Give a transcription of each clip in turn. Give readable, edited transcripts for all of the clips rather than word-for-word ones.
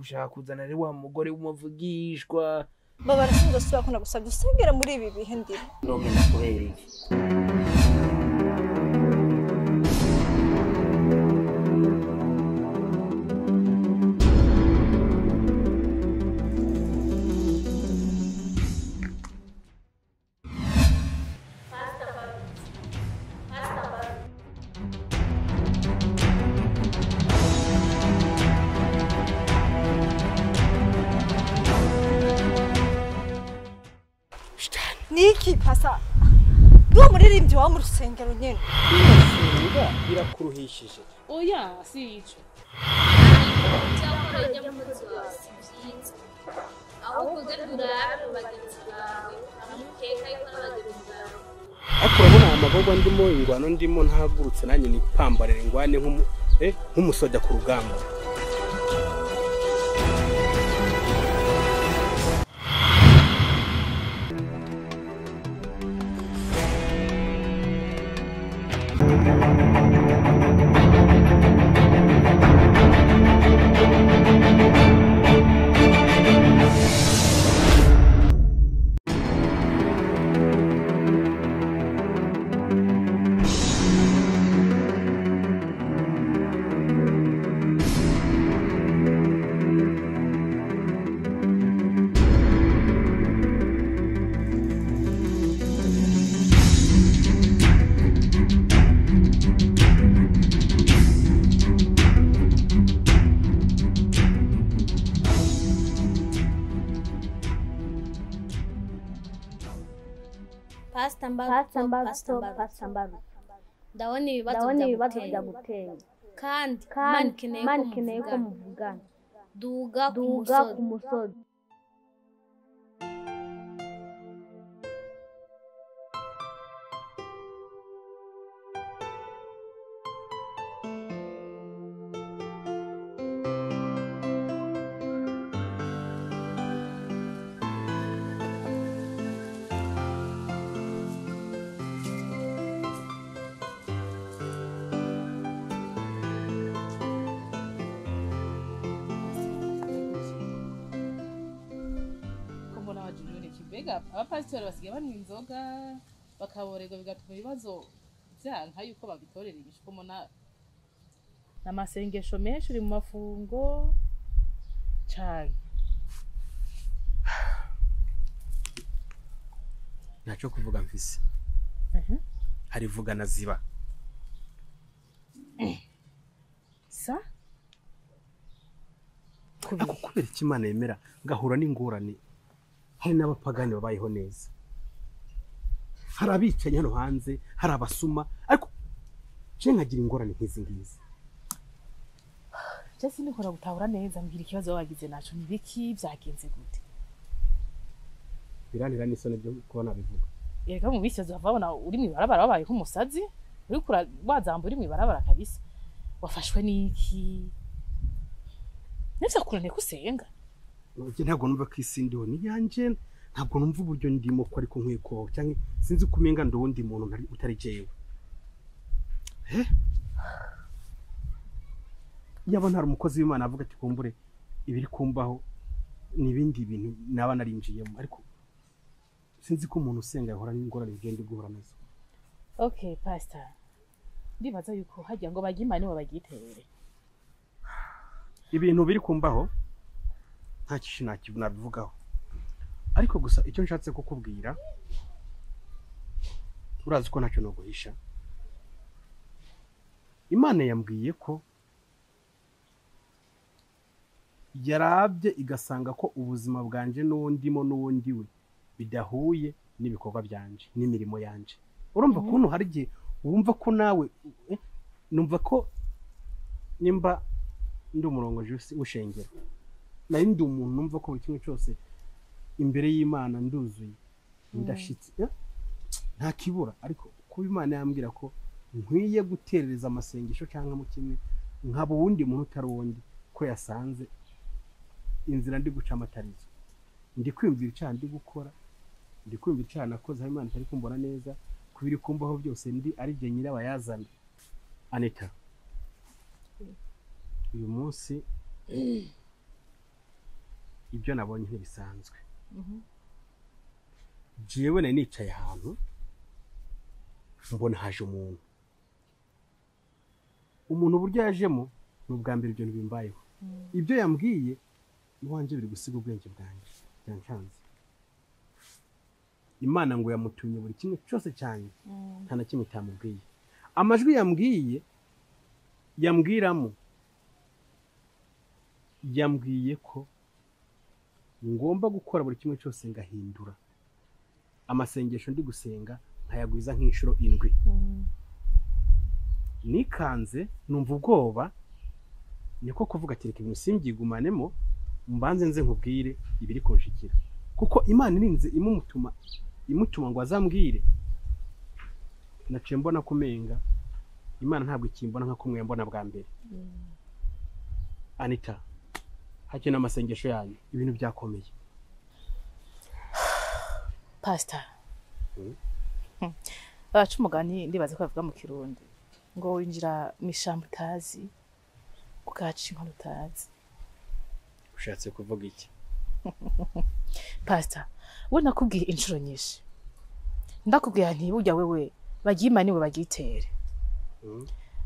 Ushaka kuzana rero wa mugore w'umuvugishwa. Baba sinzosubira ko nagusabye usengera muri ibi bihe ndimo. Nogenda kubera iki? Niki pasa duwo muririmbyi wa mu rusengero nyene kwinashinga birakuruhishije. Oya si ico cyakora jya muzi wawe si byiza ahubwo ugenda urabe bagenzi bawe amukeka yuko n'abagenzi bawe. Ariko urabona amagorwa ndimo, ingwano ndimo, ntahagurutse nanjye nipambarira ingwane nk'umusoda ku rugamba. Pastor Mbaru, ndabona ibibazo byaguteye kandi Imana ikeneye ko muvugana. Duga ku musozi. Abapasitori basigaye banywa inzoga bakaborerwa bigatuma ibibazo byanka yuko babitorera inyishu. Mona n'amasengesho menshi uri mu mafungo cyane. Ntacyo kuvuga mfise. Hari vuga na ziba. Sa ako kubera iki Imana yemera ngahura n'ingorane? Hari n'abapagani babayeho neza, hari abicanyi hano hanze, hari abasuma, ariko je nkagira ingorane nk'izi ngizi. Je sinikora gutahura neza, mbwira ikibazo wagize naco ni biki, byagenze gute? Birantera n'isoni byo kuba nabivuga. Erega mu bisi bazabona uri mw'ibarabara wabaye nk'umusazi, uriko wazamba uri mw'ibarabara kabisa. Wafashwe n'iki? Nivyo kurane kusenga. Ntabwo numva ko isi ndiho ni yanje, ntabwo numva uburyo ndimo ko ariko nkwiye kubaho, cyangwa sinzi ko umenga ndi uwundi muntu utari jewe. Yaba ntari umukozi w'Imana avuga ati kumbure ibiri kumbaho ni ibindi bintu naba narinjiyemo, ariko sinzi ko umuntu usenga yahora n'ingorane bigenda guhura nazo. Okay pastor, ndibaza yuko hagira ngo bajye Imana nibo bagiterere ibintu biri kumbaho. Nta kintu nabivugaho, ariko gusa icyo nshatse kukubwira, urazi ko ntacyo noguhisha. Imana yambwiye ko yarabye igasanga ko ubuzima bwanje n'uwo ndimo n'uwo ndiwe bidahuye n'ibikorwa byanje n'imirimo yanje. Urumva kuntu hari igihe wumva ko nawe numva ko nimba ndi umurongozi w'ushengero, nari ndi umuntu numva ko buri kimwe cyose imbere y'Imana nduzuye ndashitse nta kibura, ariko kuba Imana yambwira ko nkwiye guterereza amasengesho cyangwa mu kimwe nkaba uwundi muntu utari uwundi, ko yasanze inzira ndi guca amatarizo, ndi kwiyumvira icyaha ndi gukora, ndi kwiyumvira icyaha nakoze aho Imana itari kumbona neza, kubiri kumbaho byose ndi ari jye nyirabayazana. Anita, uyu munsi Ibyo nabonye ntibisanzwe. Jewe nari nicaye ahantu mbona haje umuntu. Umuntu uburyo yajemo ni ubwa mbere ibyo bimbayeho. Ibyo yambwiye iwanje biri gusiga ubwenge bwanjye byancanze. Imana ngo yamutumye buri kimwe cyose cyane, nta na kimwe itamubwiye. Amajwi yambwiye yambwiramo, yambwiye ko ngomba gukora buri kimwe cyose ngahindura amasengesho ndi gusenga nkayagwiza nk'inshuro 7. Nikanze numva ubwoba, niko kuvuga ati reka ibintu simbyigumanemo, mbanze nze nkubwire ibiri kunshikira, kuko Imana irinze imutuma ngo azambwire. Naciye mbona kumenga Imana ntabwo ikimbona nka kumwe mbona bwa mbere. Anita, hakina amasengesho yanyu ibintu byakomeye. Pastor, abaca umugani ndibaza ko bavuga mu Kirundi ngo winjira mu ishamba utazi ugaca inkono utazi. Ushatse kuvuga iki? Pastor, we nakubwiye inshuro nyinshi, ndakubwiye nti burya wewe bagima niwe bagitere.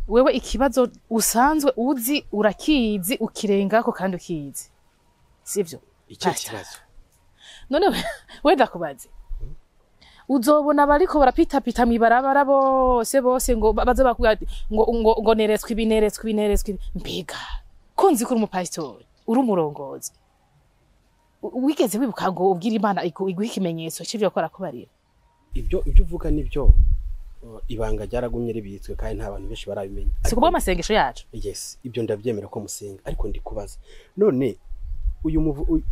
Wewe ikibazo usanzwe uzi urakizi ukirengako kandi ukizi, sivyo? Icyo kibazo none we ndakubaze, uzobona bariko barapita mwibarabara bose bose ngo baze bakubwira ngo ngo ngo neretswe ibi neretswe ibi neretswe ibi. Mbega ko nzi ko uri umupasitori uri umurongozi, wigeze wibuka ngo ubwire Imana iguhe ikimenyetso c'ivyo yakora kubarira? Ibyo uvuga nibyo, ibanga ryaragumye ribitswe kandi nta bantu benshi barabimenya. Si kubwo amasengesho yacu? Yes, ibyo ndabyemera ko musenga, ariko ndikubaza none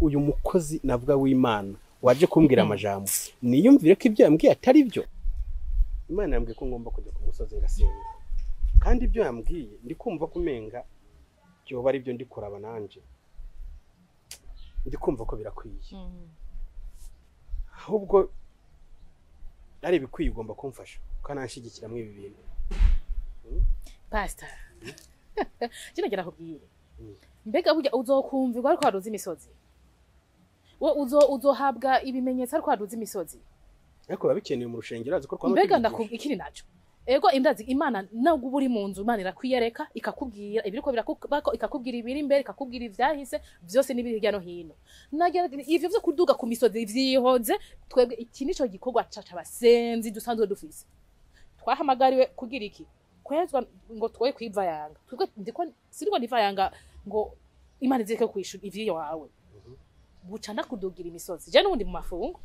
uyu mukozi navuga w'Imana waje kumbwira amajambo, niyumvire ko ibyo yambwiye atari byo. Imana yambwiye ko ngomba kujya ku musozi ngasenga, kandi ibyo yambwiye ndi kumva kumenga byoba ari byo ndi kuraba nanje ndi kumva ko birakwiye. Ahubwo ari bikwiye ugomba kumfasha ukananshyigikira muri ibi bintu. Pastor, kinagera kubwire, mbega burya uzokumvirwa ariko waduza imisozi, wo uzohabwa ibimenyetso ariko waduza imisozi, ariko babikeneye mu rushengero azi ko twaba. Mbega ndakubwira naco, ego indazi Imana nabwo uri mu nzu Imana irakwiyereka ikakubwira ibiriko birakubako, ikakubwira ibiri imbere, ikakubwira ivyahise vyose n'ibiri hirya no hino. Nagira ivyo vyo kuduga ku misozi vyihoze, twebwe iki nico gikorwa caca abasenzi dusanzwe dufise. Twahamagariwe kugira iki? Kwezwa ngo twoye kwivayanga. Twebwe ndiko siriko ndivayanga ngo Imana izireke kwishura ivyo wawe. Buca ndakudugira imisozi. Je n'ubundi mu mafungo.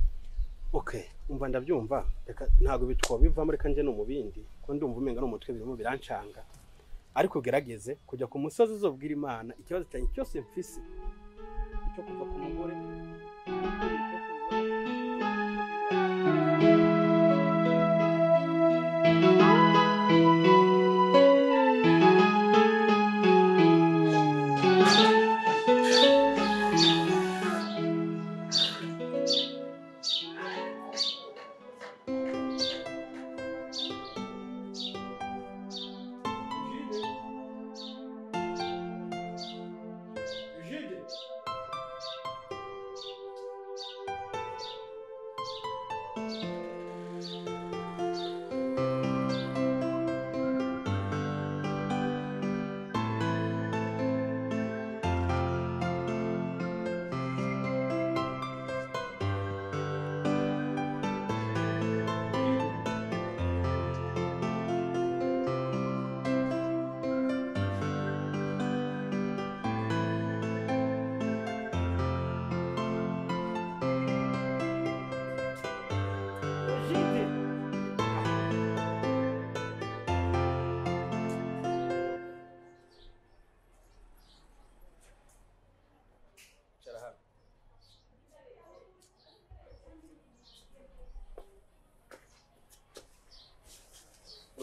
Okay, umva ndabyumva, reka ntago bitwa bivamo, reka nje no mu bindi ko ndumva umenga no mutwe birimo birancanga. Ariko gerageze kujya ku musozi uzobwira Imana ikibazo cyanjye cyose mfise, icyo kuva ku mugore.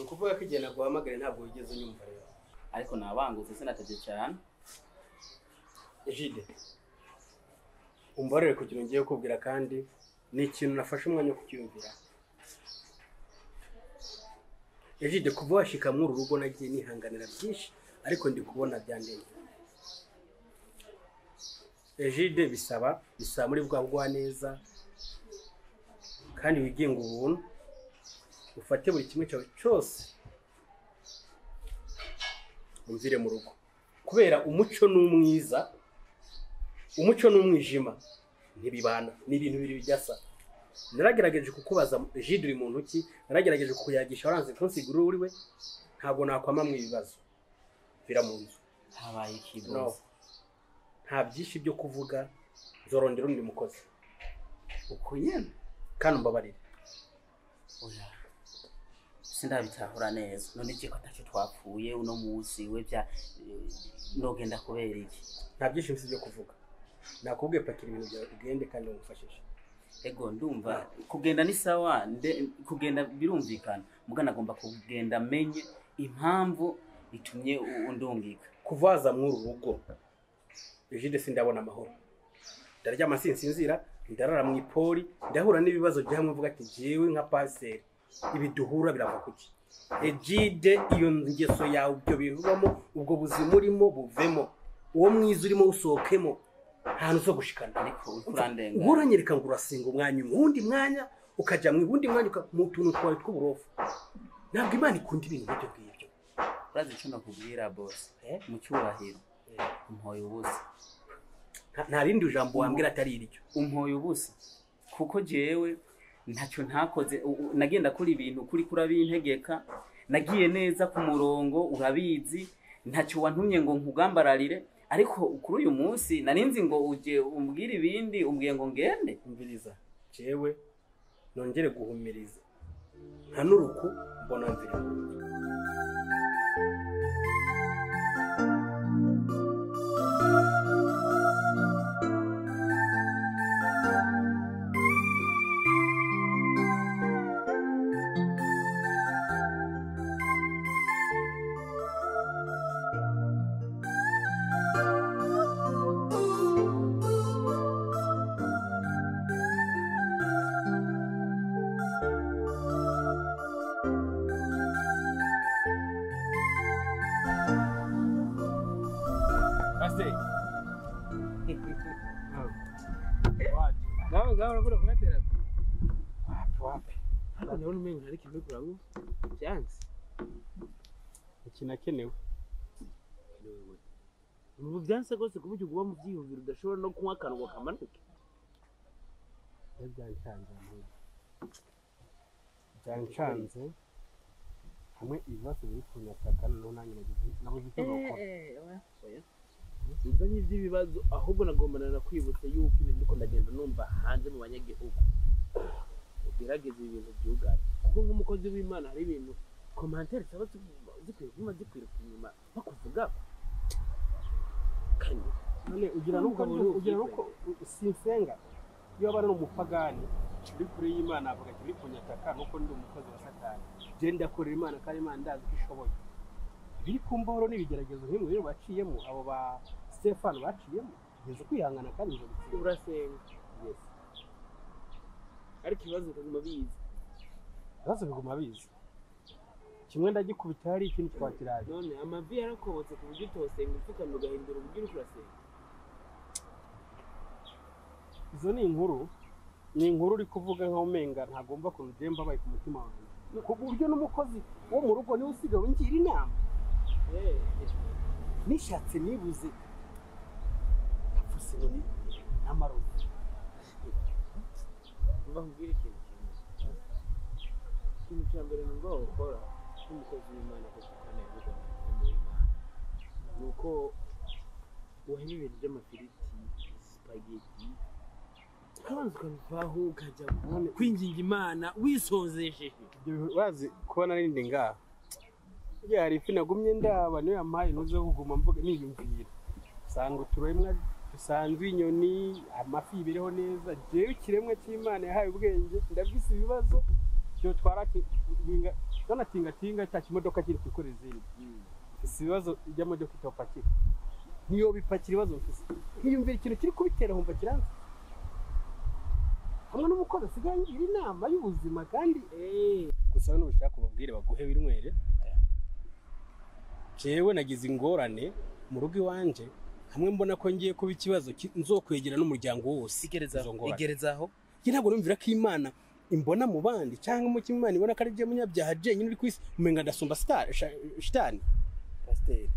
Ukuvuga ko igihe naguhamagare ntabwo wigeze unyumva rero. Ariko nabangutse sinatevye cyane. Egide, umbarire kugira ngiye kukubwira kandi ni ikintu nafashe umwanya wo kucyumvira. Egide, kuva washika muri uru rugo nagiye nihanganira byinshi, ariko ndi kubona byandenge. Egide bisaba muri bwa bwa neza kandi wigenga ubuntu ufate buri kimwe cyawe cyose umvire mu rugo kubera umuco n'umwiza umuco n'umwijima ntibibana ni ibintu bibiri bijyasa. Naragerageje kukubaza Egide uri muntu ki, naragerageje kukuyagisha waranze kunsigura uriwe, ntabwo nakwama mu ibibazo. Vira mu nzu. Habaye iki No. boss? Nta byinshi byo kuvuga, nzorondera undi mukozi. Uko nyene? Kandi umbabarire. Oya. Sindabitahura neza. None je ko ataco twapfuye uno munsi we bya nogenda kubera iki? Nta byinshi mfise byo kuvuga. Nakubwiye pakira ibintu byawe ugende kandi umufashishe. Ego ndumva kugenda ni sawa, kugenda birumvikana. Mugana agomba kugenda menye impamvu itumye undungika. Kuvaza mw'uru rugo Egide sindabona amahoro. Ndaryama sinsinzira, ndarara mu ipori, ndahura n'ibibazo byamwe mvuga ati jewe nka paseri ibi duhura birava kuki? Egide iyo ngeso yawe ibyo bivugamo ubwo buzima urimo buvemo, uwo mwiza urimo usohokemo, nta ntu zo gushikana. Ariko uriko urandenga. Uhora ngo urasenga umwanya umwe, uwundi mwanya ukaja mu wundi mwanya mu tuntu twawe tw'uburofu. Ntabwo Imana ikunda ibintu nk'ibyo ngibyo. Urazi ico nakubwira boss? Mu cyubahiro. Umpoye ubusa. Nta rindi jambo wambwira atari iryo. Umpoye ubusa. Kuko jewe ntacyo ntakoze, nagenda kuri ibintu kuri kurabintegeka, nagiye neza ku murongo urabizi, ntacyo wantumye ngo nkugambararire, ariko kuri uyu munsi narinzi ngo uje umbwire ibindi, umbwiye ngo ngende. Umviriza jewe nongere guhumiriza nta nuruku mbona mvira. Nawe ngaho urakora kugatera. Wapi? Ariko ndabona umengo hari ikintu uriko uranywa. Vyanse. Ikinakenewe. Ubu vyanse rwose ku buryo uguma mu vyiyumviro udashobora no kunywa akantu ngo kamanuke. Byancanze. Byancanze. Hamwe ibibazo biri kunyataka noneho nanjye nabuze icyo nokora. Oya. Nzanye ivy'ibibazo ahubwo nagombana nakwibutse yuko ibintu ndiko ndagenda numva hanze mu banyagihugu. Ugerageze ibintu byugare. Kuko nk'umukozi w'Imana hari ibintu commentaire zaba zikwiye kuguma zikwiruka inyuma bakuvuga. Kandi none ugira nuko sinsenga iyo abana n'umupagani uri kure y'Imana avuga ati uri kunyataka nuko ndi umukozi wa Satani. Je ndakorera Imana kandi Imana ndazi ko ishoboye. Biri ku mboro n'ibigeragezo nk'imwe rero baciyemo abo ba Stefano baciyemo ngeze kwihangana kandi nzo gutsinda. Urasenga. Yes. Ariko ibibazo bikaguma biza. Ibibazo biguma biza. Kimwe ndagikubita hari ikindi twakiraje. None amavi yarakobotse ku buryo utosenga upfukamye ugahindura uburyo uriko urasenga. Izo ni inkuru, ni inkuru uri kuvuga nkaho umenga ntagomba kuntu mbabaye ku mutima wanjye. Ku buryo n'umukozi wo mu rugo niwe usigaye ungira inama. Nishatse nibuze napfuse none n'amarozi. Mba nkubwire ikintu kimwe. Ikintu cya mbere numva wokora nk'umukozi w'Imana kuko ukanayivugana n'Imana ni uko uheba ibintu by'amafiriti, spaghetti, ukabanza ukabivaho ukajya kwinginga Imana wisozesheje. Urazi kuba narindi ngaha burya hari ifi nagumye ndaba niyo yampaye ntuze kuguma mvuga niyumvira. Usanga uturemwa dusanzwe inyoni, amafi yibereho neza, jewe ikiremwa cy'Imana yahaye ubwenge ndafise ibibazo byo twara nona tingatinga cya kimodoka kiri kwikorera izindi. Mfise ibibazo ijya modoka itopakira. Niyo bipakira ibibazo mfise. Nkiyumvira ikintu kiri kubitera nkumva kiranze. Hamwe n'umukozi asigaye angira inama y'ubuzima kandi gusa n'ubushaka kubabwire baguhe birumwere. Jewe nagize ingorane mu rugo iwanje Hamwe mbona ko ngiye kuba ikibazo nzokwegera n'umuryango wose. Igerezaho. Njye ntabwo numvira ko Imana imbona mu bandi cyangwa mu Imana ibona ko ari je munyabyaha jenyine uri kwisi, umenga ndasumba shitani. Pasiteri.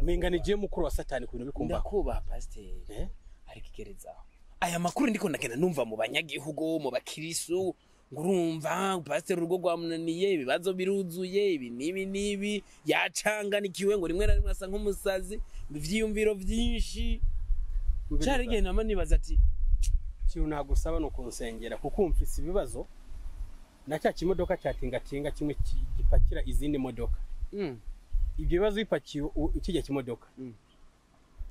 Umenga ni je mukuru wa satani ku bintu bikumva. Ndakubaha pasiteri. Ariko igerezaho. Aya makuru ndiko ndagenda numva mu banyagihugu, mu bakirisu, ngurumva pasiteri urugo rwamunaniye, ibibazo biruzuye, ibi nibi nibi, yacanganikiwe ngo rimwe na rimwe asa nk'umusazi, ivyiyumviro vyinshi. Cari igihe nama nibaza ati ikintu nagusaba ni ukunsengera kuko mfise ibibazo na cya kimodoka cya tingatinga kimwe gipakira izindi modoka. Ibyo bibazo bipakiye ikijya kimodoka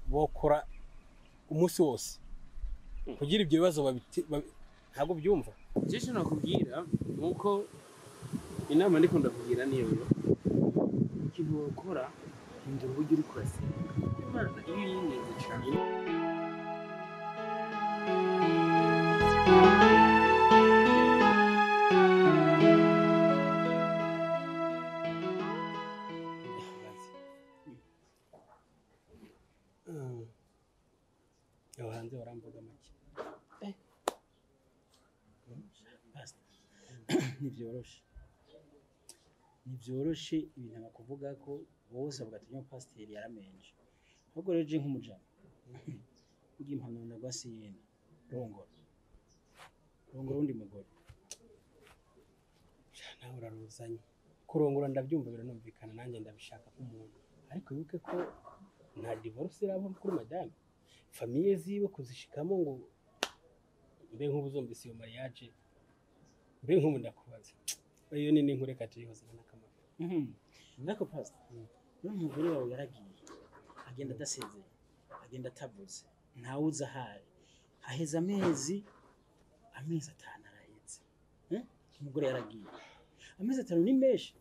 bokora umunsi wose kugira ibyo bibazo ntabwo byumva. Jeje nakubwira nuko inama ndiko ndakugira niyo yo ikintu wokora hindura uburyo uri kurasenga. Imana iyo yingenzi cyane. Aho hanze baramvuga make. Ntibyoroshe. Ntibyoroshe ibintu bakuvuga ko bose bavuga ati pasiteri yaramenje. Ahubwo rero je nk'umujama ugiye impanuro ndagwasiyene rongora. Rongora undi mugore. Nawe uraruzanye. Kurongora ndabyumva biranumvikana nanjye ndabishaka nk'umuntu. Ariko wibuke ko nta divorce iraba kuri madame. Famille ziwe kuzishikamo ngo mbe nk'ubuzombise iyo mariage mbe nk'ubu ndakubaza. Iyo ni nkureka tuyihoze n'akamaro. Ndako pastor. N'umugore wawe yaragiye. Agenda adasezeye. Agenda atavuze. Ntawuza ahari. Haheze amezi 5 araheze. Umugore yaragiye. Amezi 5 ni menshi.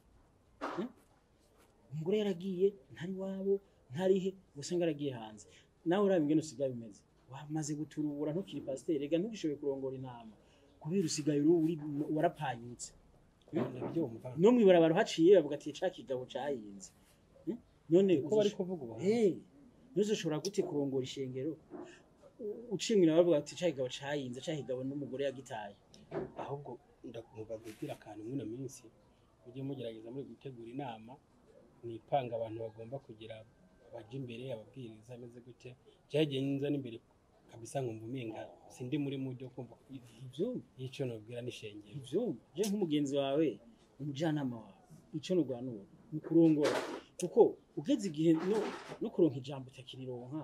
Umugore yaragiye ntari wabo, ntarihe, gusa ngaragiye hanze. Nawe uraba ingene usigaye bimeze. Wamaze guturubura ntukiri pasiteri, rega ntugishoboye kurongora intama. Kubera usigaye uri warapanyutse. Ndabyumva. No mwibarabara haciye bavuga ati ca kigabo cayinze. None uko bari kuvuga ubu. Ntuzoshobora gute kurongora ishengero? Ucimira bavuga ati ca kigabo cayinze, ca kigabo n'umugore yagitaye. Ahubwo ndakumva kubwira akantu mwino minsi mujye mugerageza muri gutegura inama nipanga abantu bagomba kugira baje imbere ababwiriza ameze gute. Cyagiye nza n'imbere kabisa nkumva umenga sindi muri mujyo kumva ivyo ico nobwira nishengero. Ivyo je nk'umugenzi wawe umujanama wawe ico nugwanura ni kurongora kuko ugeze igihe no kuronka ijambo utakirironka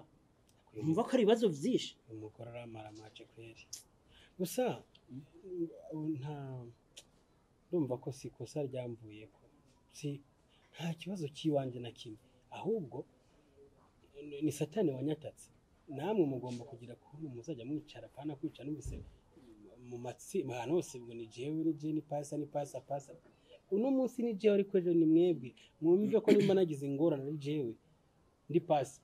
umva ko ari ibibazo vyinshi. Umugore aramara mace kweri. Gusa nta ndumva ko si kosa ryamvuyeko, si nta kibazo kiwanje na kimwe, ahubwo ni satani wanyatatse. Namwe mugomba kugira kuntu muzajya mwicara pana kwica numvise mu matsi ahantu hose ngo ni jewe ni je ni pasa ni pasa pasa. Uno munsi ni jewe ariko ejo ni mwebwe. Mwumve ko nimba nagize ingorane ari jewe ndi pasa,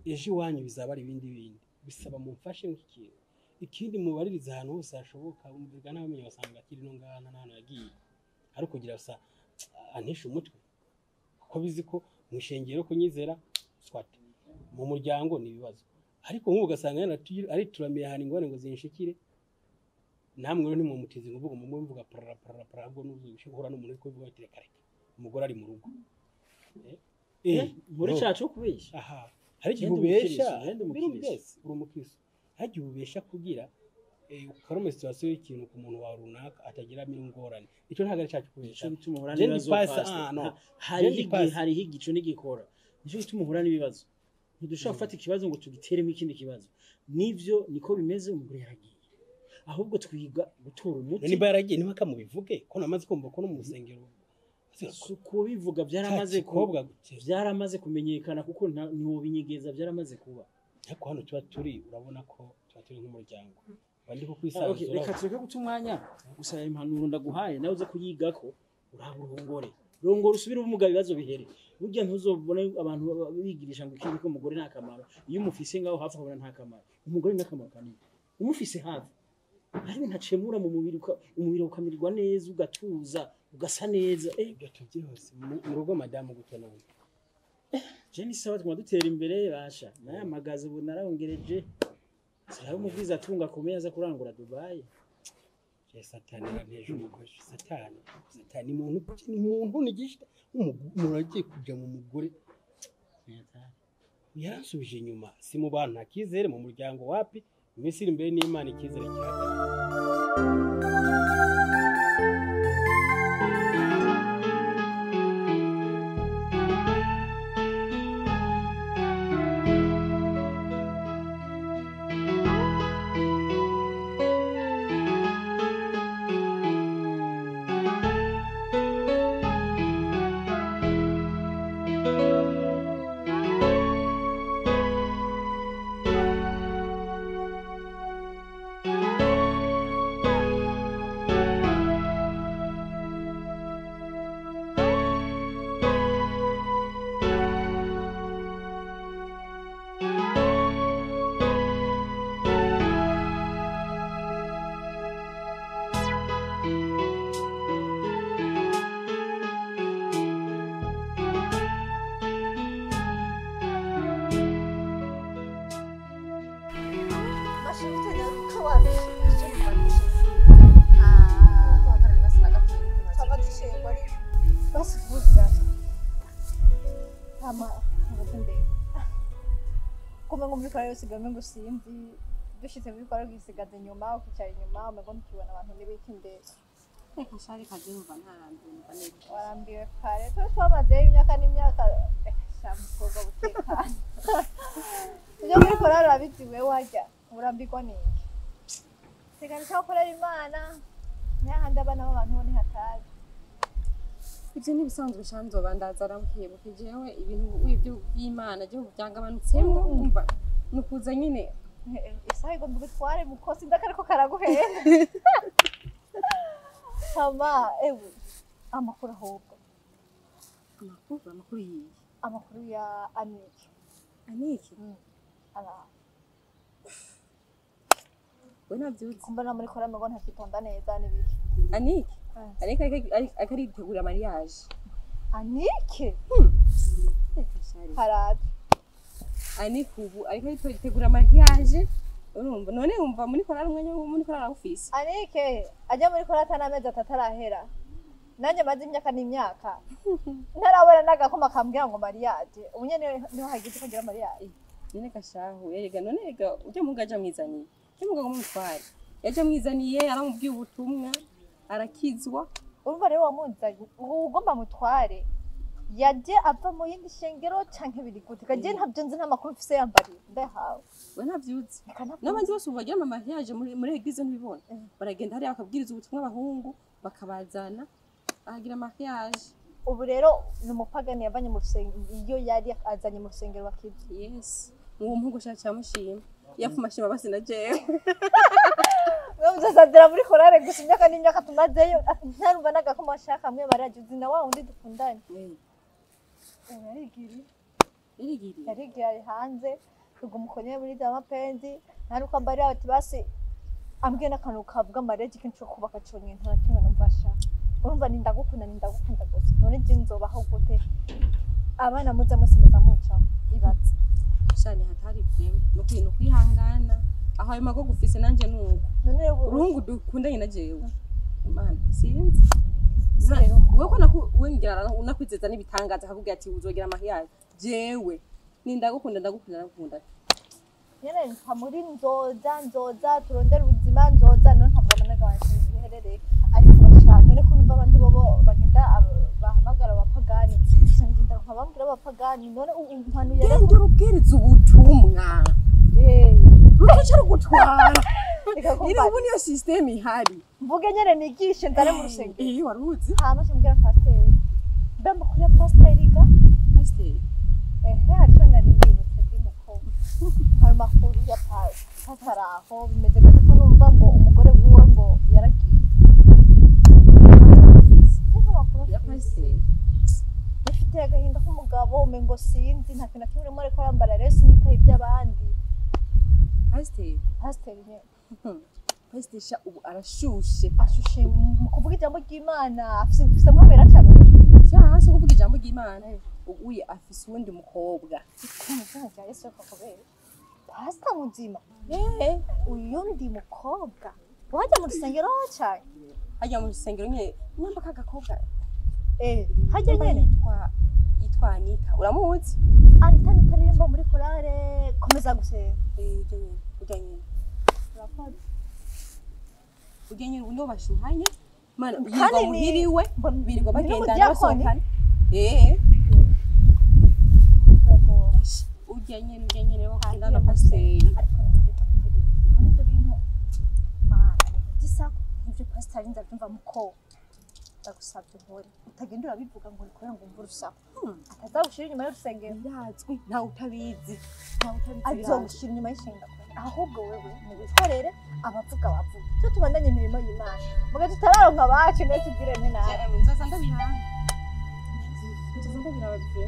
ejo iwanyu bizaba ari ibindi bindi. Bisaba mumfashe nk'ikintu. Ikindi mubaririza ahantu hose hashoboka, umviga n'abamenye basanga akiri no ngana n'ahantu yagiye. Ari kugira gusa antisha umutwe kuko bizi ko mwishengero kunyizera swat mu muryango ni ibibazo. Ariko nk'ubu ugasanga ari turamiye ahantu ingorane ngo zinshikire, namwe rero ntimumutize ngo uvuge mumwe mvuga parara parara parara, ahubwo n'uzuhura n'umuntu uri kuvuga ati reka reka umugore ari mu rugo. Muri cacu kubesha. Aha hari igihe ubesha uri umukristo, hari igihe ubesha kugira ukarume situation y'ikintu ku muntu wawe runaka atagira ingorane. Icyo ntabwo ari cyacu kubesha. Hari igico n'igikora. Nico gituma uhura n'ibibazo. Ntidushobora gufata ikibazo ngo tugiteremo ikindi kibazo. Nivyo niko bimeze umugore yaragiye. Ahubwo twiga gutora umuti. Niba yaragiye niba kamubivuge ko namaze kumva ko no mu rusengero kubivuga byaramaze kobwa byaramaze kumenyekana kuko ntiwo binyegeza byaramaze kuba. Ariko hano tuba turi urabona ko tuba turi nk'umuryango. Bandi ko kwisanzura. Reka tureke guta umwanya gusa impanuro ndaguhaye nawe uze kuyigako uraba urongore. Rongora usubire ubumuga ibibazo bihere. Burya ntuzobone abantu bigirisha ngo ikindi ko umugore nta kamaro. Iyo umufise ngaho hafi ukabona nta kamaro. Umugore nta kamaro kanini. Umufise hafi hari ibintu acemura mu mubiri, umubiri ukamirwa neza ugatuza ugasa neza. Ibyo tubyihose mu rugo madamu gute none? Je ni sawa tuguma dutera imbere basha. Nayamagaze ubu narongereje. Siraho umubwiza atunga akomeye aza kurangura Dubai. Je satani aranteje umugore satani. Satani muntu ni muntu nigishita umuntu agiye kuja mu mugore. Yaransubije inyuma si mu bantu akizere mu muryango wapi iminsi iri imbere n'Imana ikizere cyane. Yose ngo sinzi dushitse muri kwa gisigaza inyuma ukicara inyuma umengo ntukibona abantu n'ibiki ndetse reka shari kaje numva ntarambiwe numva neza warambiwe kare tuba twamazeyo imyaka n'imyaka reka sha mukobwa butekana ibyo muri korali urabizi wewe wajya urambirwa n'iki sigara ushaka gukorera Imana ntihahandi abana b'abantu bo ntihatari ibyo ni ibisanzwe sha nzoba ndaza arabukebuke jewe ibintu ibyo by'Imana je byagabanutsemo umva nukuza nyine isaha igomba gutware mukosi ndakariko karaguhera hama ewe amakuru ahubwo amakuru yiye amakuru ya Aniki Aniki ara we navyuzi kumba na muri korame ngo ntakitonda neza nibiki Aniki Aniki akaritegura mariage Aniki harabe Aniki ubu ariko aritegura mariage urumva none umva muri korali umwanya wo muri korali office Anike ajya muri korali atanamezi atatu arahera nanjye maze imyaka n'imyaka ntarabona n'agakoma kambwira ngo mariage ubu nyene niho hagize ko ngira mariage nyene gashahu erega none erega ujya muga aja mwizaniye ujya muga ngo mutware yaje mwizaniye aramubwiye ubutumwa arakizwa urumva rero wamunzanye ugomba mutware yaje ava mu yindi shengero canke biri gute kaje ntabyo nzi nta makuru mfise yambariye ndahawe we ntavyuzi n'abandi bose ubu bagira ama mariage muri eglise ntibibona baragenda hariya bakabwiriza ubutumwa abahungu bakabazana bahagira mariage ubu rero ni umupagani yavanye mu rusengero iyo yari azanye mu rusengero bakizwa yes uwo muhungu sha cyamushima yafuma shima basi na jewe muzazadira muri korale gusa imyaka n'imyaka tumazeyo ntarumva n'agakoma ashaka mwe mariage uzi na wa wundi dukundanye yarigiriye ari hanze tugumukonye muri za mapenzi ntaruko ambarira ati basi ambwiye n'akantu kavuga mariage kenshi ko kubaka conyine nta na kimwe numva ashaka urumva ni ndagukunda gusa none je nzobaho gute abana muza mwese muza mucaho ibaze shani hatari vyema no kwihangana aho ayo mago gufise nanje nuko none urungu dukundanye na jewe Imana sinzi wewe ko nakuwengira unakwizeza n'ibitangaza akakubwira ati uzogira mariage jewe ni ndagukunda ndagukunda nyene nka muri nzoza turondera ubuzima nzoza none nkavuga n'agabantu biherereye ariko cyane none ko numva abandi bobo bagenda bahamagara abapagani ngenda nkabambwira abapagani none umpanuye genda urubwiriza ubutumwa rutuca rugutwara nyine ubu niyo system ihari mvuge nyene nigishe ndare mu rusengero iyo waruzi hama mbwira pasiteri mbe amakuru ya pasiteri ga pasiteri ehe harico nari nibutse ndi mukobwa hari amakuru ya pasiteri aho bimeze gute ko numva ngo umugore wiwe ngo yaragiye ya pasiteri nifitiye agahinda k'umugabo umengo sinzi nta kintu na kimwe urimo ariko arambara rero sinitaye iby'abandi pasiteri nyene pasiteri sha ubu arashushe ashushe mu kuvuga ijambo ry'Imana afise amabera cyane sha si kuvuga ijambo ry'Imana Ubuye afise uwundi mukobwa. Izina rya Yesu kakubera. Pastor muzima. Uyundi mukobwa. Wajya mu rusengero cyane. Hajya mu rusengero nyene namba kagakobwa. Hajya nyene yitwa Anita. Uramuzi? Anita nitaririmba muri korale komeza gusenga. Ujya nyene. Urakoze. Ujya nyene uno bashuhanye. Mana yirirwa muhiriwe birirwa bagendana basohokana. Ujya nyene bakundana pasiteri. Ariko ibyo bintu mana gisa nk'ibyo pasiteri ndabyumva muko ndagusabye nkore utagenda urabivuga ngo nikore ngo umve urusaku atazagushira inyuma y'urusengero birazwi ntawe utabizi azogushira inyuma y'ishengero ahubwo wewe niwikorere abavuga bavuga cyo tubandanye imirimo y'Imana muga tutararonka abacu ndetse tugirane nabi nzoza ndabiraba byo.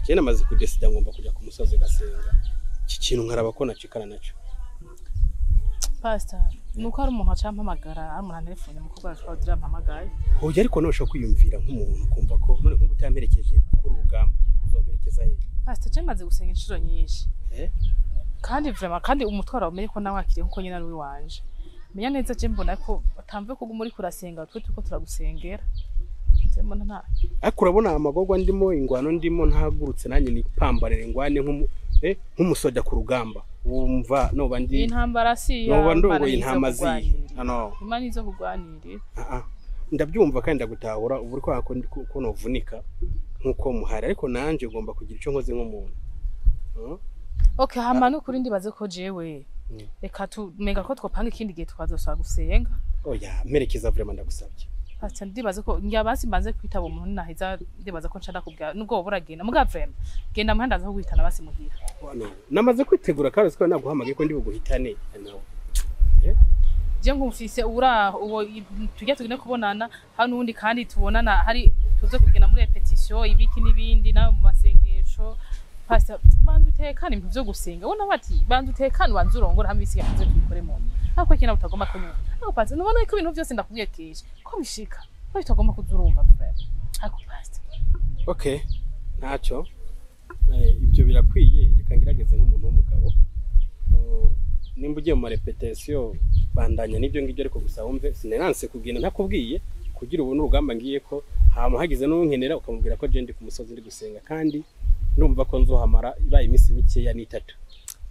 Je namaze kudesida ngomba kujya ku musozi gasenga iki kintu nkaraba ko nacikana naco. Pastor nuko ari umuntu acampamagara ari umuntu antelefone mukobwa ashobora kumpamagara. Oya ariko nosho kwiyumvira nk'umuntu kumva ko none nk'ubu utamperekeje kuri urugamba uzomperekeza he? Pastor je maze gusenga inshuro nyinshi. Kandi vraiment kandi umutwaro umenye ko nawe akiri nkuko nyina ari wanje. Menya neza je mbona ko atamve ko muri kurasenga twe tuko turagusengera. Mbona nta. Ariko urabona amagorwa ndimo ingwano ndimo ntagurutse nanjye nipambarire ingwane nk'umusoja ku rugamba. Wumva noba ndi intambara si ya noba ndongoye intama zihe. Ano. Imana izo kugwanirira. Ndabyumva kandi ndagutahura ubu uriko ko novunika nkuko muhari ariko nanje ugomba kugira ico nkoze nk'umuntu. Okay hama no kuri ndibaze ko jewe. Reka tumenga ko twopanga ikindi gihe twazosaba gusenga. Oya merekeza vraiment ndagusabye. Pastor ndibaze ko ngiye mbanze kwitaba umuntu naheza ndibaza ko nshaka kubwa nubwo buragenda muga vraiment genda muhanda aza guhitana basi muhira. Namaze kwitegura kandi siko naguhamagaye ko ndi buguhitane nawe. Je ngumfise uraho uwo tujya tugende kubonana hano undi kandi tubonana hari tuze kugenda muri repetition ibiki nibindi na mu masengesho. Pastor banzu utekane ibintu byo gusenga ubona bati banzu utekane banzu urongora hamwe isiga tuze tubikore mu ariko kina utagomba kunyura ariko pastor nubona ko ibintu byose ndakubwiye kenshi ko bishika ko bitagomba kuzurumva vraiment ariko pastor okay ntacyo ibyo birakwiye reka ngerageze nk'umuntu w'umugabo nimba ugiye mu repetition bandanya n'ibyo ngibyo ariko gusa wumve sinanse kugenda ntakubwiye kugira ubone urugamba ngiye ko hama hagize n'unkenera ukamubwira ko je ndi ku musozi ndi gusenga kandi ndumva ko nzohamara ibaye iminsi mikeya n'itatu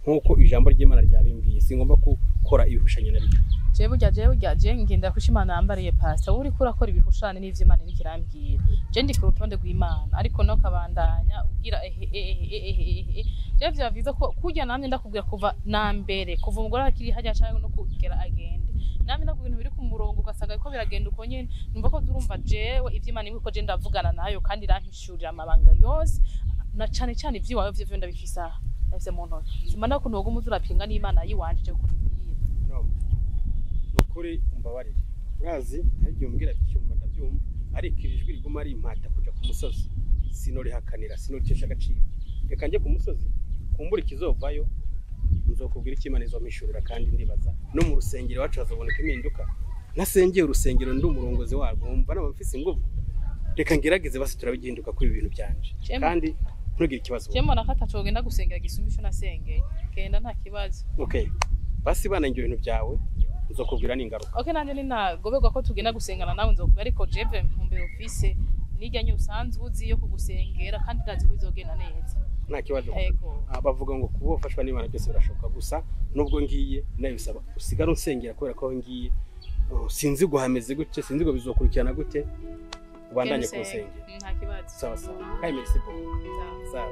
nkuko ijambo ry'Imana ryabimbwiye singomba gukora ibihushanyo nabyo. Je burya je ngenda kushimana nambariye pastor uri kurakora ibihushane n'ivyo Imana irikirambwira je ndi ku rutonde rw'Imana ariko no kabandanya ugira ehe je vyaviza ko kujya namye ndakubwira kuva na mbere kuva umugore akiri hajya cyangwa no kugera agende namye ndakubwira ibintu biri ku murongo ugasanga ko biragenda uko nyene numva ko durumva jewe ivyo Imana imwe ko je ndavugana nayo kandi irampishurira amabanga yose na cyane cyane ivyiwawe vyo ndabifisa nafise mu ntoki simana ko ntogo muzurapinga n'Imana yiwanje je kubibwira no nukuri umbabarire urazi hari igihe umbwira byumva ndabyumva ariko ijwi riguma ari impata kuja ku musozi sinorihakanira sinoritesha agaciro reka nje ku musozi kumbura ikizovayo nzokubwira icyo Imana izompishurira kandi ndibaza no mu rusengero wacu hazoboneka impinduka nasengeye urusengero ndi umurongozi warwo wumva naba mfise inguvu reka ngerageze basi turabiginduka kuri ibintu byanje kandi ntugire ikibazo. Je mbona ko atacogenda gusengera gisumbisho nasengeye genda nta kibazo. Okay basi bana ngiye ibintu byawe nzokubwira n'ingaruka. Okay nanje ninagoberwa ko tugenda gusengana nawe nzokubwira ariko jeve ntumbero ufise nijya nyusanzwe uzi yo kugusengera kandi ndazi ko bizogenda neza nta kibazo. Bavuga ngo kuba ufashwa n'Imana byose birashoboka gusa nubwo ngiye nabisaba usigara unsengera kubera ko ngiye sinzi guhameze gute sinzi ngo bizokurikirana gute Ubandanye Genda usenge. kunsengera. Nta kibazo. Sawa sawa. Kandi merci beaucoup. Sawa. Sawa.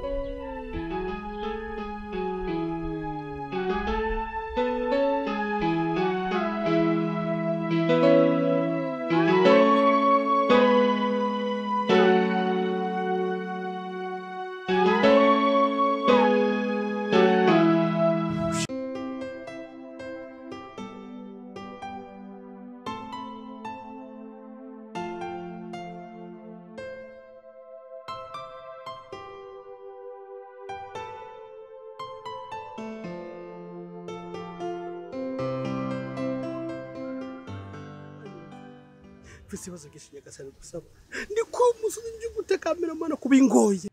Mfise ibibazo byinshi Nyagasani gusaba. Ndi ko musozi by'ugutekamira mana kubingoye.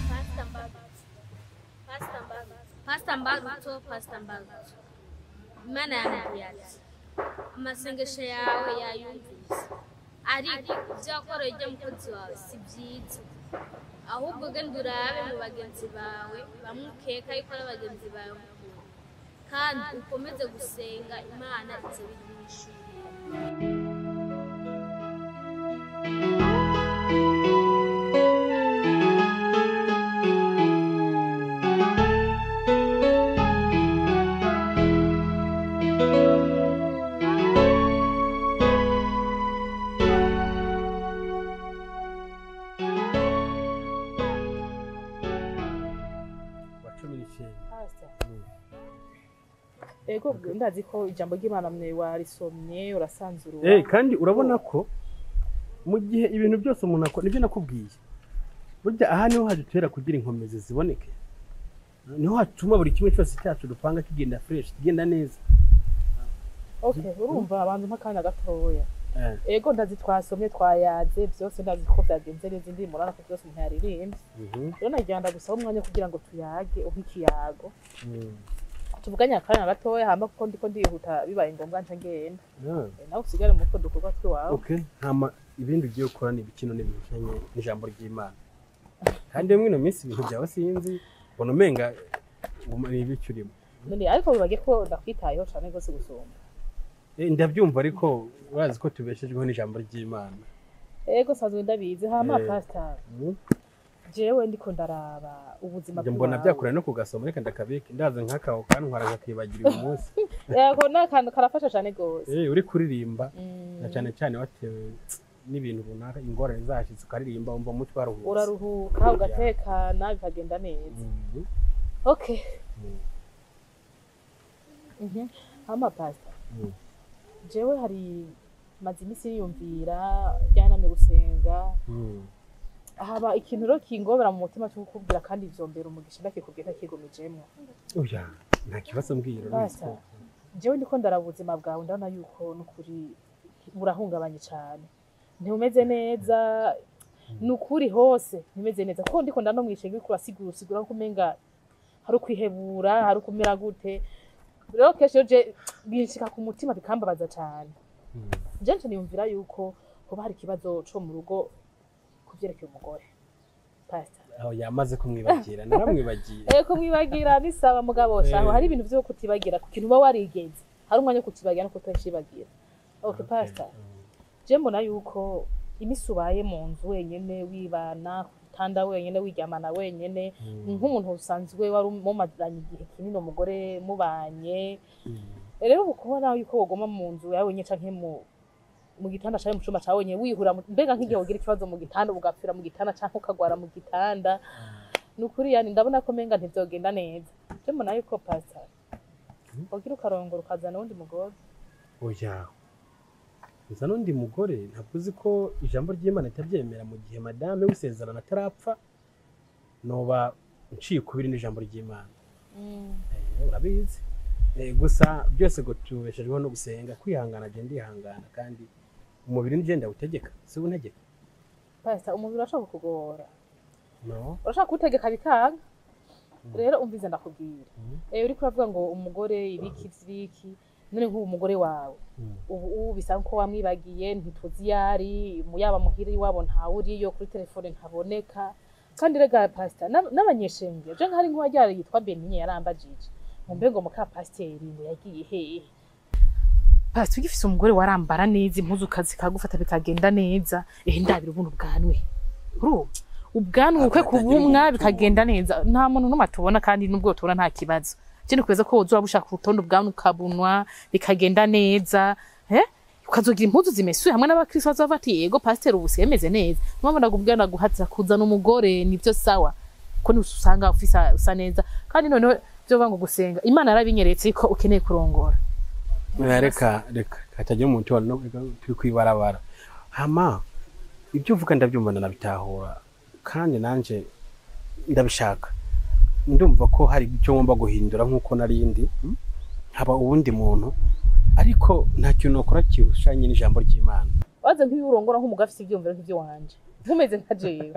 Pastor Mbaruto. Pastor Mbaruto. Pastor Mbaruto, Pastor Mbaruto. Imana yambwiye ati amasengesho yawe yayumvise, ariko ibyo wakoreye ujya mukozi wawe si byiza, ahubwo genda urabe mu bagenzi bawe bamwe ukeka yuko ari bagenzi bawe mukuru, kandi ukomeze gusenga Imana izobimwishurira. Wa 19. Pastor. Ego ndazi ko ijambo ry'Imana mwe warisomye urasanzurura. Kandi urabona ko mu gihe ibintu byose umuntu akora nibyo nakubwiye. Burya aha niho hadutera kugira inkomezi ziboneke. Niho hatuma buri kimwe cyose cyacu dupanga kigenda fresh, kigenda neza. Okay, urumva abantu mpakanya gatoya. Ego ndazi twasomye twayaze byose ndazi ko byagenze neza indi murana ko byose umuntu yaririmbye. Rero nagira ndagusaba umwanya kugira ngo tuyage umpe ikiyago. Tuvuganye akanya gatoya hama kuko ndiko ndihuta bibaye ngombwa nca ngenda. Nawe usigare mu two dukorwa twiwawe. Okay, hama ibindi ugiye gukora ni ibikino n'ibijanye n'ijambo ry'Imana. Kandi muri ino minsi ibintu byawe sinzi, ubona umenga ni ibiki urimo. None ariko bibage ko ndakwitayeho cane gose gusumba. Ndabyumva ariko urazi ko tubeshejweho n'ijambo ry'Imana. Ego sanzwe ndabizi hama pastor. Jewe ndiko ndaraba ubuzima Njye mbona byakura no kugasoma reka ndakabike ndaza nk'akaho kantwara nkakibagira uyu munsi. Yego n'akantu karafasha cane gose. Uri kuririmba na cyane cyane watewe n'ibintu runaka ingorane zashitse ukaririmba wumva umutwe waruhutse. Uraruhuka ugatekana bikagenda neza. Okay. Hama pastor. Jewe hari maze iminsi niyumvira byanamye gusenga. Haba ikintu rero kingobera mu mutima cyo kukubwira kandi vyombera umugisha ndakikubwira ntakigumijemwo. Oya, nta kibazo mbwira urabizi ko. Jewe ndiko ndaraba ubuzima bwawe ndabona yuko nukuri burahungabanye cane. Ntumeze neza nukuri hose ntumeze neza kuko ndiko ndano mwishenge uriko urasigura usigura ko umenga hari ukwihebura hari ukumera gute. Rero kenshi iyo je binshika ku mutima bikambabaza cane. Je nca niyumvira yuko hoba hari ikibazo co mu rugo kuvyerekeye umugore. Pastor. Aho yamaze kumwibagira naramwibagiye. Kumwibagira ni sawa mugabo shaho hari ibintu vyo kutibagira ku kintu uba warigeze. Hari umwanya wo kutibagira no kutacibagira. Okay pastor. Je mbona yuko imisi ubaye mu nzu wenyene wibana ku gitanda wenyene wiryamana wenyene nk'umuntu usanzwe wari mumaranye igihe kinini umugore mubanye. Rero ubu kubona yuko wogoma mu nzu yawe wenyene canke mu gitanda cawe mu cumba cawe wenyene wihura mbega nk'igihe wogira ikibazo mu gitanda ugapfira mu gitanda canke ukagwara mu gitanda. Nukuri yani ndabona ko menga ntivyogenda neza. Je mbona yuko pastor wogira ukarongora ukazana uwundi mugore. Oya. Nza n'undi mugore ntabwo uzi ko ijambo ry'Imana ritabyemera mu gihe madame w'isezerano atarapfa noba nciye ukubiri n'ijambo ry'Imana. Urabizi. Gusa byose ngo tubeshejweho no gusenga kwihangana je ndihangana kandi umubiri nije ndawutegeka si untegeka. Pastor umubiri urashobora kukugora. No. Urashaka kuwutegeka bikanga. Rero umvize ndakubwira. Uriko uravuga ngo umugore ibiki vy'ibiki none nk'ubu umugore wawe ubu bisa nko wamwibagiye ntituzi yari yaba muhira iwabo ntawe uriyo kuri telefone ntaboneka. Kandi rega pastor n'abanyeshenge je nkari nk'uwajyari yitwa Beninye yarambajije ngo mbe ngo muka pasiteri ngo yagiye hehe. Pastor ugifise umugore warambara neza impuzu kazi kagufata bikagenda neza, ehe ndabira ubuntu bwanwe. Urumva? Ubwanwa ukwe kubumwa bikagenda neza. Nta muntu n'umwe atubona kandi nubwo tubona nta kibazo. Ikindi kweza ko uzoba ushaka urutonde ubwanwa ukabunwa bikagenda neza, ukazogira impuzu zimesuye hamwe n'abakristo bazova ati yego pastor ubu semeze neza. Mpamvu ndakubwira naguhatira kuzana umugore nivyo sawa. Ko ni usanga ufisa usa neza kandi noneho byo bango gusenga Imana yarabinyeretse ko ukeneye kurongora. Reka reka kataje umuntu wa turi kwibarabara. Hama ibyo uvuga ndabyumva nabitahura kandi nanje ndabishaka. Ndumva ko hari icyo ngomba guhindura nkuko narindi haba ubundi muntu, ariko nta kintu nokora kirushanye n'ijambo ry'Imana. Waze nk'urongora nk'umugabo afise ibyumviro nk'ivyo wanje. Nkumeze nka jewe.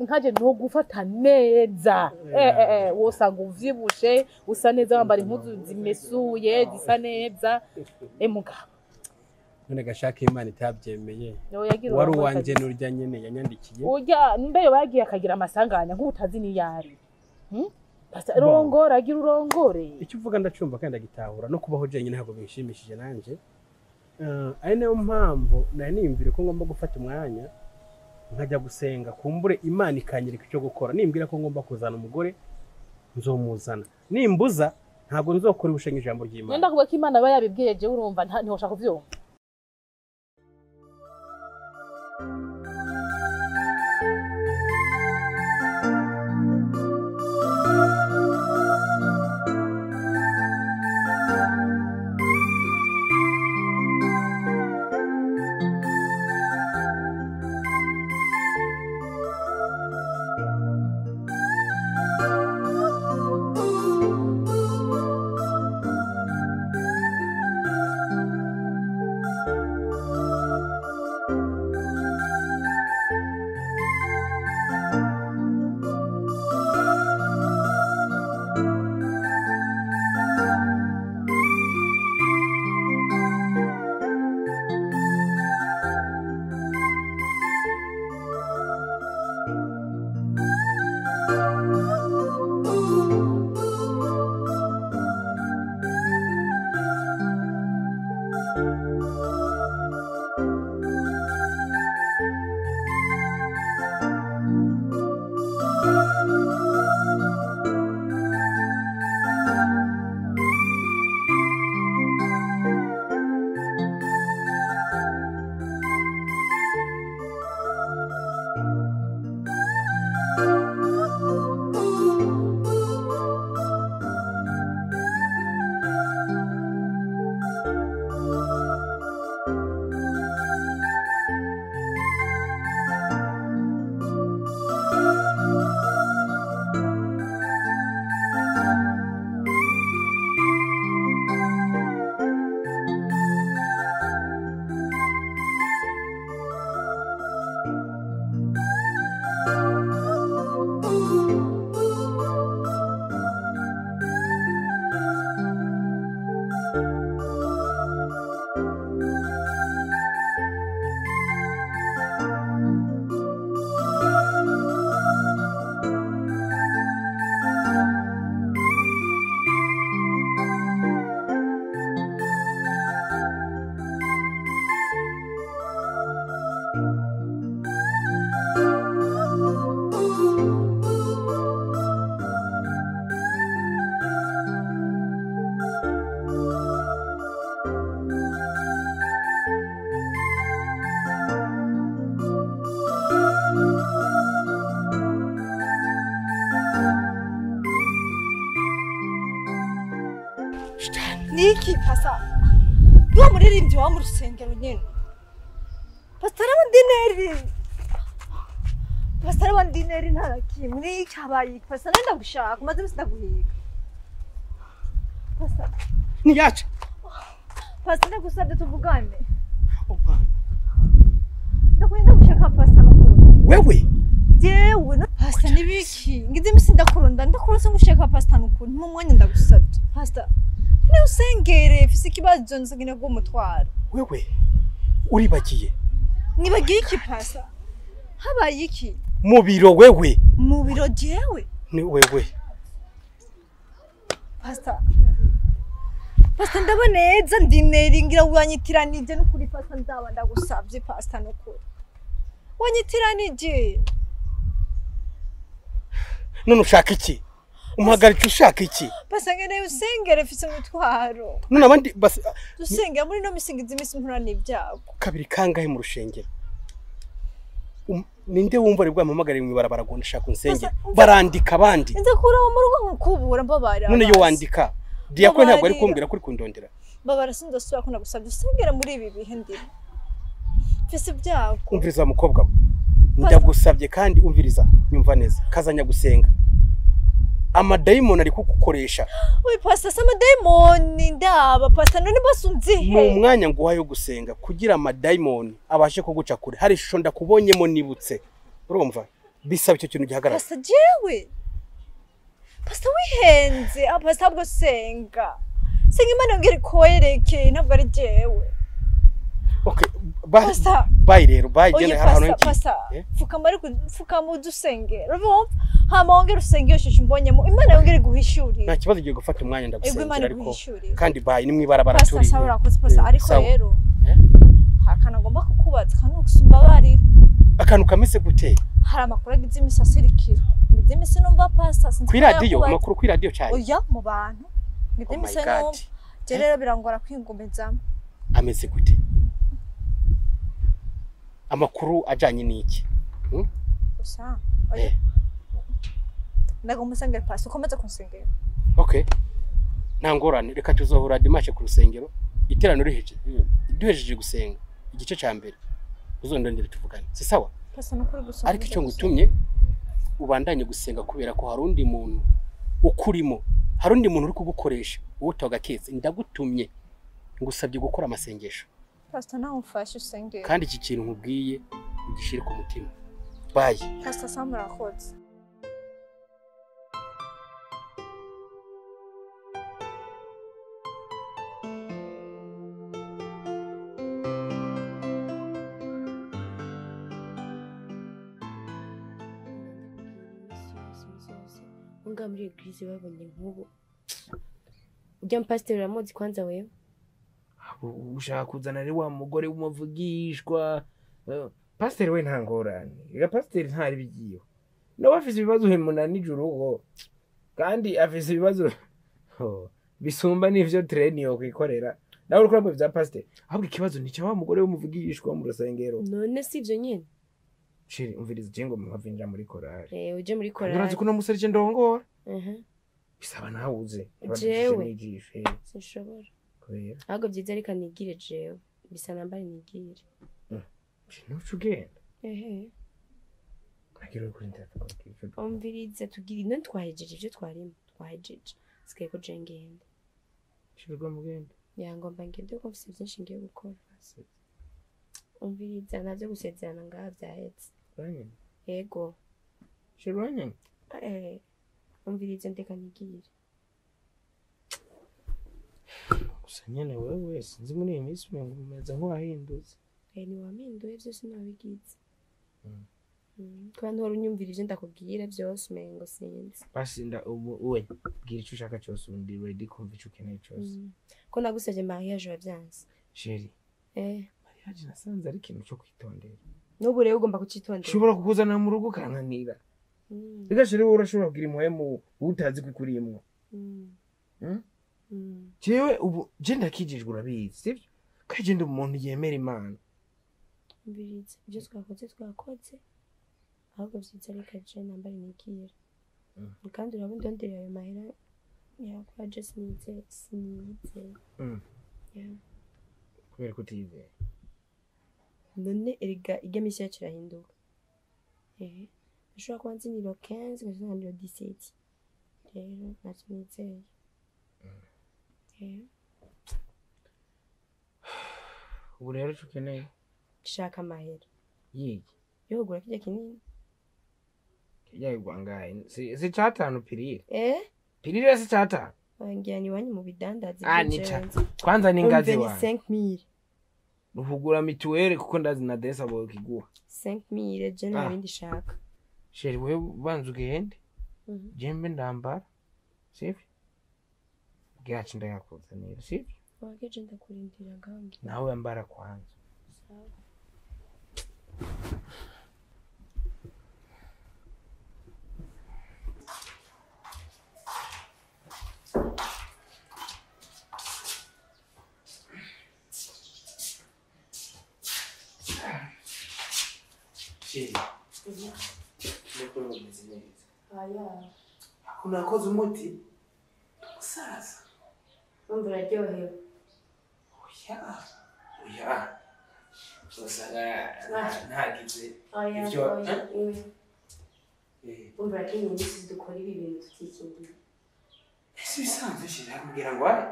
Nkaje no gufata neza. Wosanga uvyibushe usa neza wambara impuzu zimesuye zisa neza. Mugabo none gashaka Imana itabyemeye. Wari uwanje n'urya nyene yanyandikiye. Urya mbe bagiye akagira amasanganya nk'utazi ni yari. Pastor rongora agira urongore. Icyo uvuga ndacumva kandi ndagitahura no kubaho jenyine ntabwo binshimishije nanje. Ari nayo mpamvu nari niyumvire ko ngomba gufata umwanya nkajya gusenga kumbure Imana ikanyereka icyo gukora. Nimbwira ko ngomba kuzana umugore nzomuzana, nimbuza ntabwo nzokora ubushenye ijambo ry'Imana. Nenda kuvuga ko Imana aba yabibwiye je urumva ntihoshaka kuvyumva. Niki pasa Duwa muririmbyi wa mu rusengero nyene. Pastor abandineri. Pastor abandineri ntarakimwe niki habaye pastor ndagushaka maze ndaguhiga. Pastor niyacha. Pastor ndagusabye tuvugane. Ndakwenda gushaka pastor nukuri. Wewe Jewe pastor nibiki ngize imisi ndakuronda ndakurose ngushaka pastor nukuri mu mwanya ndagusabye. Pastor ne usengere mfise ikibazo nzogene go mutwaro. Wewe uribagiye. Nibagiye iki pastor? Habaye iki? Mu biro wewe. Mu biro jewe? Ni wewe. Pastor. Pastor ndaboneza ndineringira wanyitiranije n'ukuri pastor ndaba ndagusavye pastor n'ukuri. Wanyitiranije. None ushaka iki? Umuhagarika ushaka iki? Pastor ngene usengere mfise umutwaro. None abandi dusengera muri no misingiza imisi mpura n'ibyago. Kabiri kangahe mu rushengero? Ninde wumva ari bwampamagare mu ibarabara ngo ndashaka unsengere? Barandika abandi. Nza kuraho mu rugo nkukubura mbabara. None yo wandika. Diyakwe ntabwo ari kumbwira kuri kundondera. Babara sindosubira ko nagusabye usengere muri ibi bihe ndimo. Mfise ibyago. Umviriza mukobwa. Ndagusabye kandi umviriza nyumva neza. Kazanya gusenga. Amadayimoni ari kukukoresha. Oyi pastor sama daimoni ndaba pastor none bose unzihe. Mu mwanya nguhayo gusenga kugira amadayimoni abashe kuguca kure. Hari ishusho ndakubonyemo nibutse. Urumva? Bisaba icyo kintu gihagarara. Pastor jewe. Pastor wihenze, pastor bwo senga. Senga Imana ngiri koyereke ntabwo ari jewe. Okay, bye. Bye rero, bye gena hari hano nki. Fukama ariko fukama udusenge. Urumva? Hama wongere usenge iyo shusho mbonyemo. Imana yongere guhishurira. Nta kibazo giye gufata umwanya ndagusengera ariko. Kandi bye ni mwibarabara turi. Pastor sawa urakoze pastor ariko rero. Hakana ngomba kukubaza kandi ukusumba barira. Akantu kameze gute? Hari amakuru agize imisasirikira. Ngize imisi numva pastor sinzi. Kuri radio, amakuru kuri radio cyane. Oya mu bantu. Ngize imisi numva. Je rero birangora kwingomezamo. Ameze gute? Amakuru ajanye n'iki? Gusa. Oya. Ndagomba usengera pastor, ukomeze kunsengera. Okay. Nta ngorane, reka tuzohura dimanche ku rusengero. Iterano riheje. Duhejeje gusenga igice ca mbere. Uzondondere tuvugane. Si sawa? Pastor nukuri gusa. Ariko icyo ngutumye ubandanye gusenga kubera ko hari undi muntu ukurimo. Hari undi muntu uri kugukoresha uwo ketse. Ndagutumye ngusabye gukora amasengesho. Pastor nawe umfashe usengere. Kandi iki kintu nkubwiye ugishire ku mutima. Bye. Pastor Sam urakoze. Unga muri eglise babonye nkubu. Ujya mpasiteri uramuzi kwanza wewe? Ushaka kuzana ari wa mugore w'umuvugishwa. Pasiteri we nta ngorane. Ega pasiteri ntari bigiye. No bafise ibibazo bimunanije urugo. Kandi afise ibibazo bisumba n'ivyo train yo kwikorera. Nawe uriko urabona vya pasiteri. Ahubwo ikibazo ni cya wa mugore w'umuvugishwa mu rusengero. None si ivyo nyene. Shiri umviriza je ngo muhavinja muri korali. Uje muri korali. Urazi ko no musore je ndongora. Bisaba nawe uze. Jewe. Sinshobora. Kubera. Ahubwo byiza reka nigire jewe. Bisa nambari nigire. Nucu ugenda. Ehe. Nagira kuri internet. Umviriza tugira none twahejeje ivyo twarimo. Twahejeje. Sigaye ko je ngenda. Shirwa mugenda. Ya ngomba ngende ko mfise byinshi ngiye gukora. Umviriza navyo gusezerana ngaha vyahetse. Uranyene? Yego. Shirwa uranyene? Umviriza ndeka nigire. Gusa nyene wewe sinzi muri iyi minsi umengo umeze nk'uwahindutse. Ni wampinduye vyose nabigize. Kuba ntuhora unyumvira ivyo ndakubwira vyose umengo sinzi. Basi nda ubu uwe bwira ico ushaka cyose undi ready kumva ico ukeneye cyose. Ko nagusavye mariage wavyanse. Chérie. Mariage nasanze ari ikintu cyo kwitondera. N'ubu rero ugomba kucitondera. Ushobora kukuzana mu rugo ukananira. Rega chérie wowe urashobora kugira impwemu utazi kukurimwo. Jewe ubu je ndakijijwe urabizi sivyo? Kandi je ndi umuntu yemera Imana. Mbiriza ibyo twakoze ahubwo vyiza reka je nambari nigire. Kandi urabona ndondera ayo mahera yakora je sinizeye. Kubera ko utizeye. None erega irya misi yacu irahinduka. Ndashobora kuba nzi niro 15 ngasanga niro 17. Rero ntacyo nizeye. Ubu rero ico ukeneye shaka amahera yiki yo kugura kirya kinini. Kirya igwangaye si catanu pirire. Pirire si catanu. Wangira ni wanyu mu bidandaza. Ni kwanza ni ngazi wa 5000. Nuhugura mituweli kuko ndazi na desa bo kiguha. 5000 je nta bindi shaka. Sheri wewe banza ugende. Jembe ndambara. Sivyo? Kugira ace ndayakuzanira, sivyo? Wageje ndakurindira ngange. Nawe ambara kwanza. Sawa. Chérie, ndakora umeze neza. Aya. Unakoze umuti? Umusaza. Urumva uraryohewe. Oya. Oya. Usanga ntagize Oya, ivyo. oya. Urumva uraryohewe iminsi dukora ibi bintu tutikingiye. Ese bisanzwe chérie akubwira ngo aye?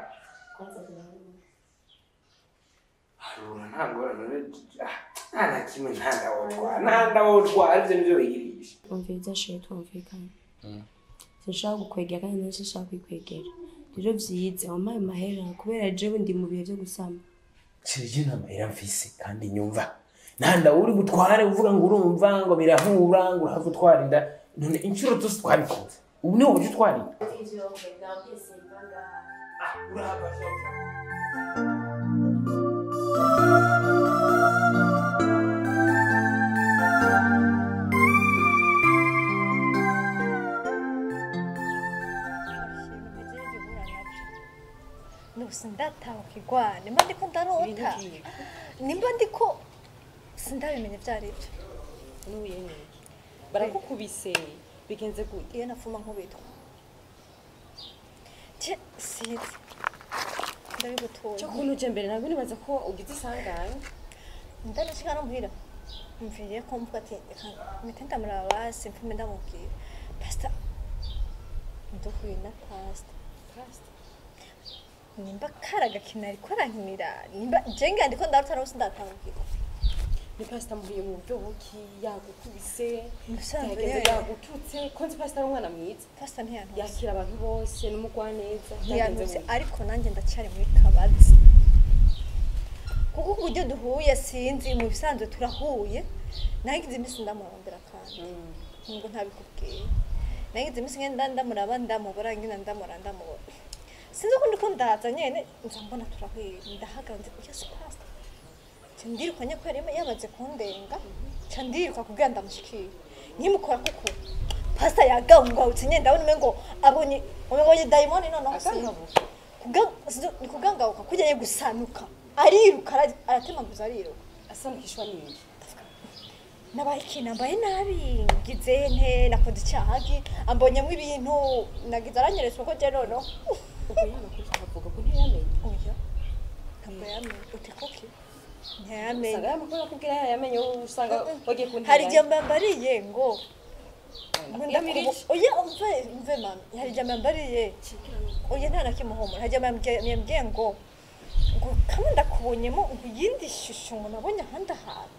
Kwanza turabona. Harura nta ngorane nta na kimwe nta ndawotwara nta ndawotwara ivyo nivyo wigirisha. Umviriza chérie twumvikane. Sinshaka gukwegera kandi nanjye sinshaka kwikwegera. Rero vyize wampaye amahera kubera jewe ndi mu bihe vyo gusama. Chérie je nta mahera mfise kandi nyumva. Nta ndawo uri butware uvuga ngo urumva ngo birahura ngo urahava utwara inda none inshuro zose twabikoze. Ubu niwo buryo utwara inda. Urahava Sindatahukirwa nimba ndiko ndarota nimba ndiko sindabimenya ibyo ari byo nuye niki barakukubise bigenze gute iyo nafuma nkubitwa sinzi ndabigutoye cyo kuntu uje mbere ntabwo nibaza ko ugize isanganya ndanashika no muhira mviriye ko mvuga ati reka mpite ndamuraba basi mfume ndamubwira pastor nduhuye na pastor nimba karagakina ariko arankinira nimba jenga ndiko ndarota no sindatahukirwa ni pastor muhuye mu buryo buki yagukubise Musanzwe yagututse konzi pastor ari umwana mwiza pastor ntiyantutse yakira abantu bose n'umugwaneza ntiyantutse ariko nanjye ndacyari muri kabazi kuko uburyo duhuye sinzi mu bisanzwe turahuye nagize iminsi ndamurondera kandi nubwo ntabikubwiye nagize iminsi ngenda ndamuraba ndamubura ngenda ndamura ndamubura sinzi ko ndiko ndaza nyene nza mbona turahuye ndahagaze yes pastor ndiruka nyako yari yamaze kundenga ca ndiruka kugira ndamushikire nkimukora kuko pastor yagangawutse nyene ndabona umengo abonye umengo ye dayimoni noneho kugangawuka kujya ye gusanuka ariruka aratemaguza ariruka asanukishwa n'iki nabaye ikintu nambaye nabi ngize nte nakoze icyaha ki ambonyemo ibintu nagize aranyeretswe ko je noneho ubwo yamakuru twavuga ko ntiyamenye oya ntabwo yamenye uti kuki ntiyamenye usanga yamakuru akubwira yamenye usanga wagiye kuntera hari igihe mbambariye ngo oya umve umve mama hari igihe mbambariye oya nta na kimwe hari igihe yambwiye ngo ngo kamwe ndakubonyemo ngo iyindi shusho ngo nabonye ahandi ahantu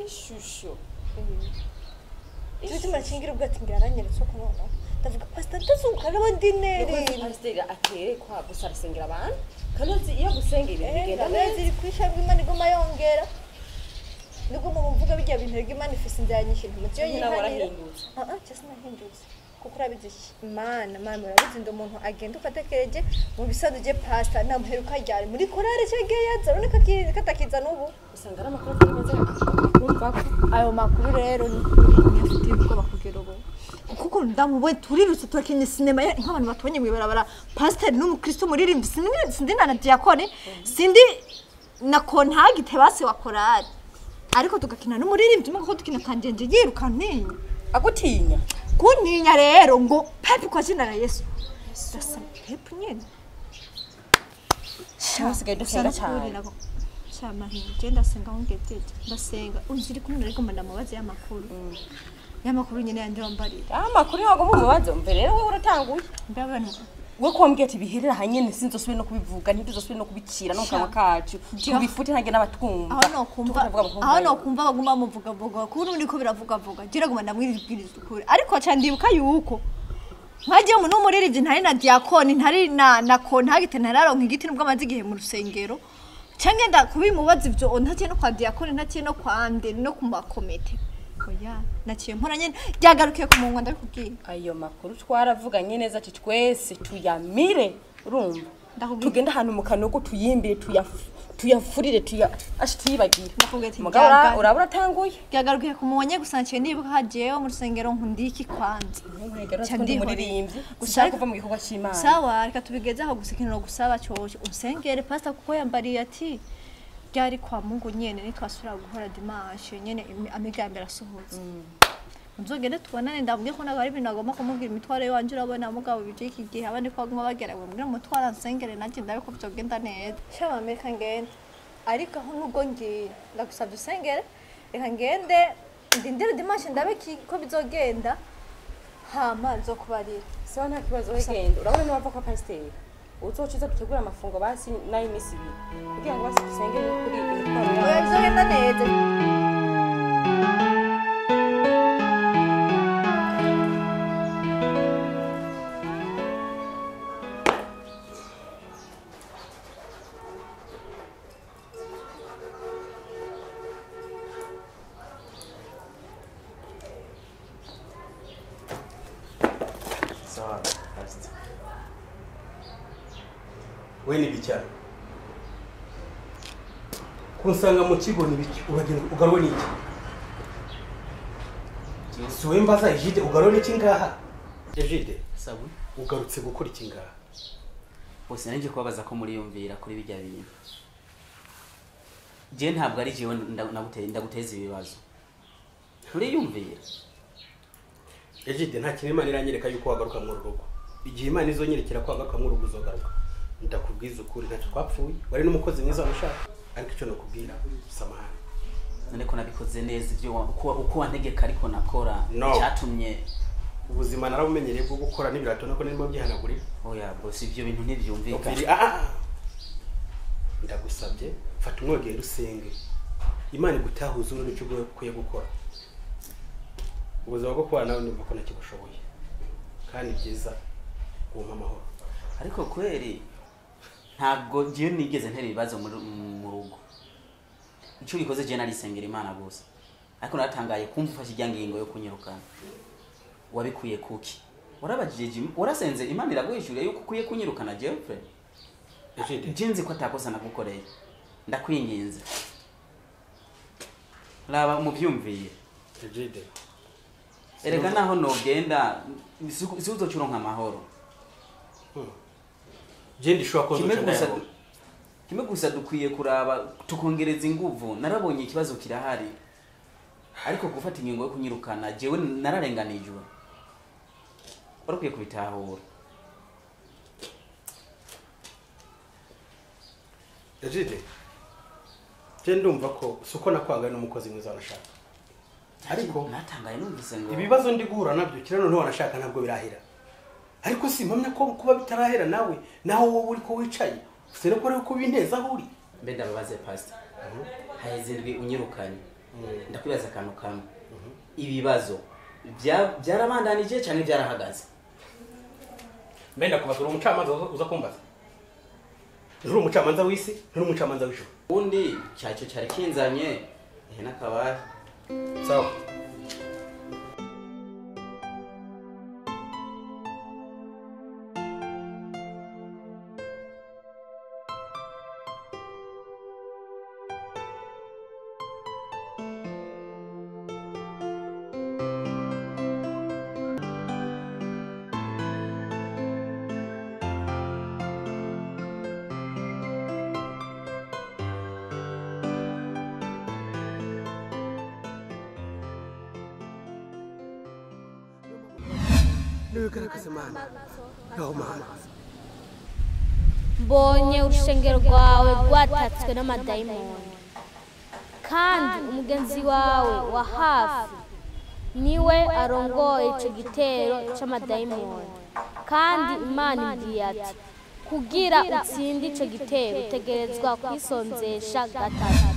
ishusho cyo kimara ubwo ati ngira aranyeretse uko noneho ndavuga pastor ndazunguka n'abadineri pastor aterekwa gusa arasengera abantu kandi iyo gusengera ibintu bigenda neza iri kwishami Imana iguma yongera nubwo mu mvuga bijya bintu Imana ifise inzira nyinshi ntimuzi yo yihanira cyose nahindutse kuko urabizi Imana mama urabizi ndi umuntu agenda ukatekereje mu bisanzwe je pastor namuheruka ryari muri korale cyangwa yaza urabona katakiza n'ubu usanga ari amakuru atari meza kumva ko ayo makuru rero ni afite ubwoba kugera ubu kuko ndamubonye turirutse turakinye sinema nk'abantu batubonye mw'ibarabara pasiteri n'umukristo umuririmbyi sindi na diyakoni sindi na kontagite base wa korali ariko tugakina n'umuririmbyi umwe kuko dukina kanjenje yiruka ntinya agutinya kuntinya rero ngo pepu kwa jina la Yesu ndasaba pepu nyene usigaye udasenga cyane shamahinje ndasenga aho ngejeje ndasenga unziri kumwe ariko ndamubaze y'amakuru y'amakuru nyene yandi wambarira amakuru wagomba umubaze umve rero wowe uratanguye ndabona we ko wambwiye ati biherera hanyene sinzosubire no kubivuga ntituzosubire no kubicira no mu kanwa kacu tubifute ntange n'abatwumva aho nokumva baguma bamuvuga vuga kuri ubu niko biravuga vuga gira guma ndamwibwiriza ukuri ariko ca ndibuka yuko nkagiye umuntu w'umuririmbyi ntari na diyakoni ntari na kontagite ntararonka igiti nubwo amaze igihe mu rusengero canke nda kubimubaza ivyo ntaciye no kwa diyakoni ntaciye no kwa nde no ku makomite oya naciye mpora nyene ryagarukiye ku munwa ndabikubwiye ayo makuru twaravuganye neza ati twese tuyamire urumva Tugenda ahantu mu kanogo tuyimbire tuyafurire tuyibagira. Mugabo urabura atanguye. Byagarukiye ku munye gusa nciye nibuka hajeyo mu rusengero nkundiki kwanza. Cyandi gusa kuva mu gikorwa cy'Imana. Sawa reka tubigeze aho gusa ikintu gusaba cyoshye usengere pastor kuko yambariye ati byari kwa Mungu nyene nitwasubira guhora dimanche nyene amigambere asohotse. Nzogende tubonane ndabwiye ko nabari ibintu agomba kumubwira imitwaro yanje urabona mugabo bije iki gihe abandi ko baguma bagera ngo mbwira umutwaro nsengere nanjye ndabe ko byogenda neza. Shaba Amerika ngende ariko aho nubwo ngiye ndagusabye usengere reka ngende ndindire dimanche ndabe ko bizogenda hama nzokubarira. Sawa nta kibazo wegenda urabona ni wava kwa pasiteri uzocuza dutegura amafungo basi nayo iminsi ibiri kugira ngo basi dusengere kuri imitwaro yawe. Oya bizogenda neza. We ni bicyane kunsanga mu kigo ni biki uragenda ugaruwe niki si we mbaza Egide ugaruwe niki ngaha Egide sabu ugarutse gukora iki ngaha bose nanje kubabaza ko muriyumvira kuri bijya bintu je ntabwo ari jewe ndaguteza ibibazo nturiyumvira Egide nta kintu Imana iranyereka yuko wagaruka mu rugo igihe Imana izonyerekera ko wagaruka mu rugo uzogaruka ndakubwiza ukuri ntacyo twapfuye wari n'umukozi mwiza washaka ariko icyo nakubwira samahani none ko nabikoze neza ibyo uko wantegeka ariko nakora cyatumye ubuzima narabumenyereye bwo gukora n'ibirato nako nirimo byihanagurira oya boss ibyo bintu ntibyumvikana ndagusabye fata umwogero usenge Imana igutahuza n'icyo ukwiye gukora ubuzima bwo kubana nawe numva ko ntakigushoboye kandi byiza wumva amahoro ariko kweri ntabwo ngiye nigeze ntera ibibazo mu rugo icyo gikoze je narisengera Imana gusa ariko naratangaye kumva ufashe ijya ngingo yo kunyirukana wabikuye kuki warabajije Jimmy warasenze Imana iraguhishurira yuko ukwiye kunyirukana Jeffrey jinzi ko atakosa nagukoreye ndakwinginze raba muvyumviye Egide erega naho nogenda si uzocuronka amahoro je ndishobora ko kimwe gusa dukwiye kuraba tukongereza inguvu narabonye ikibazo kirahari ariko gufata ingingo yo kunyirukana jewe nararenganijwe warukwiye kubitahura Egide je ndumva ko suko nakwanga n'umukozi mwiza wanashaka ariko natangaye numvise ngo ibibazo ndi guhura nabyo kira none wanashaka ntabwo birahera ariko simpamya ko kuba bitarahera nawe naho wowe uri ko wicaye ufite no ko kubinteza aho uri mbe ndababaze pastor haheze indwi unyirukanye ndakwibaza akantu kamwe ibibazo byarabandanije cyane byarahagaze mbe ndakubaza uri umucamanza uza kumbaza nturi umucamanza w'isi nturi umucamanza w'ijuru ubundi cyacyo cyari kinzanye ehe n'akabaye sawa Mbonye urushengero rwawe rwatatswe n'amadayimoni kandi umugenzi wawe wa hafi niwe arongoye ico gitero c'amadayimoni kandi Imana imbwiye ati kugira utsinde ico gitero utegerezwa kwisonzesha gatatu.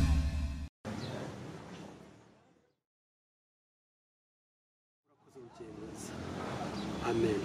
Amen.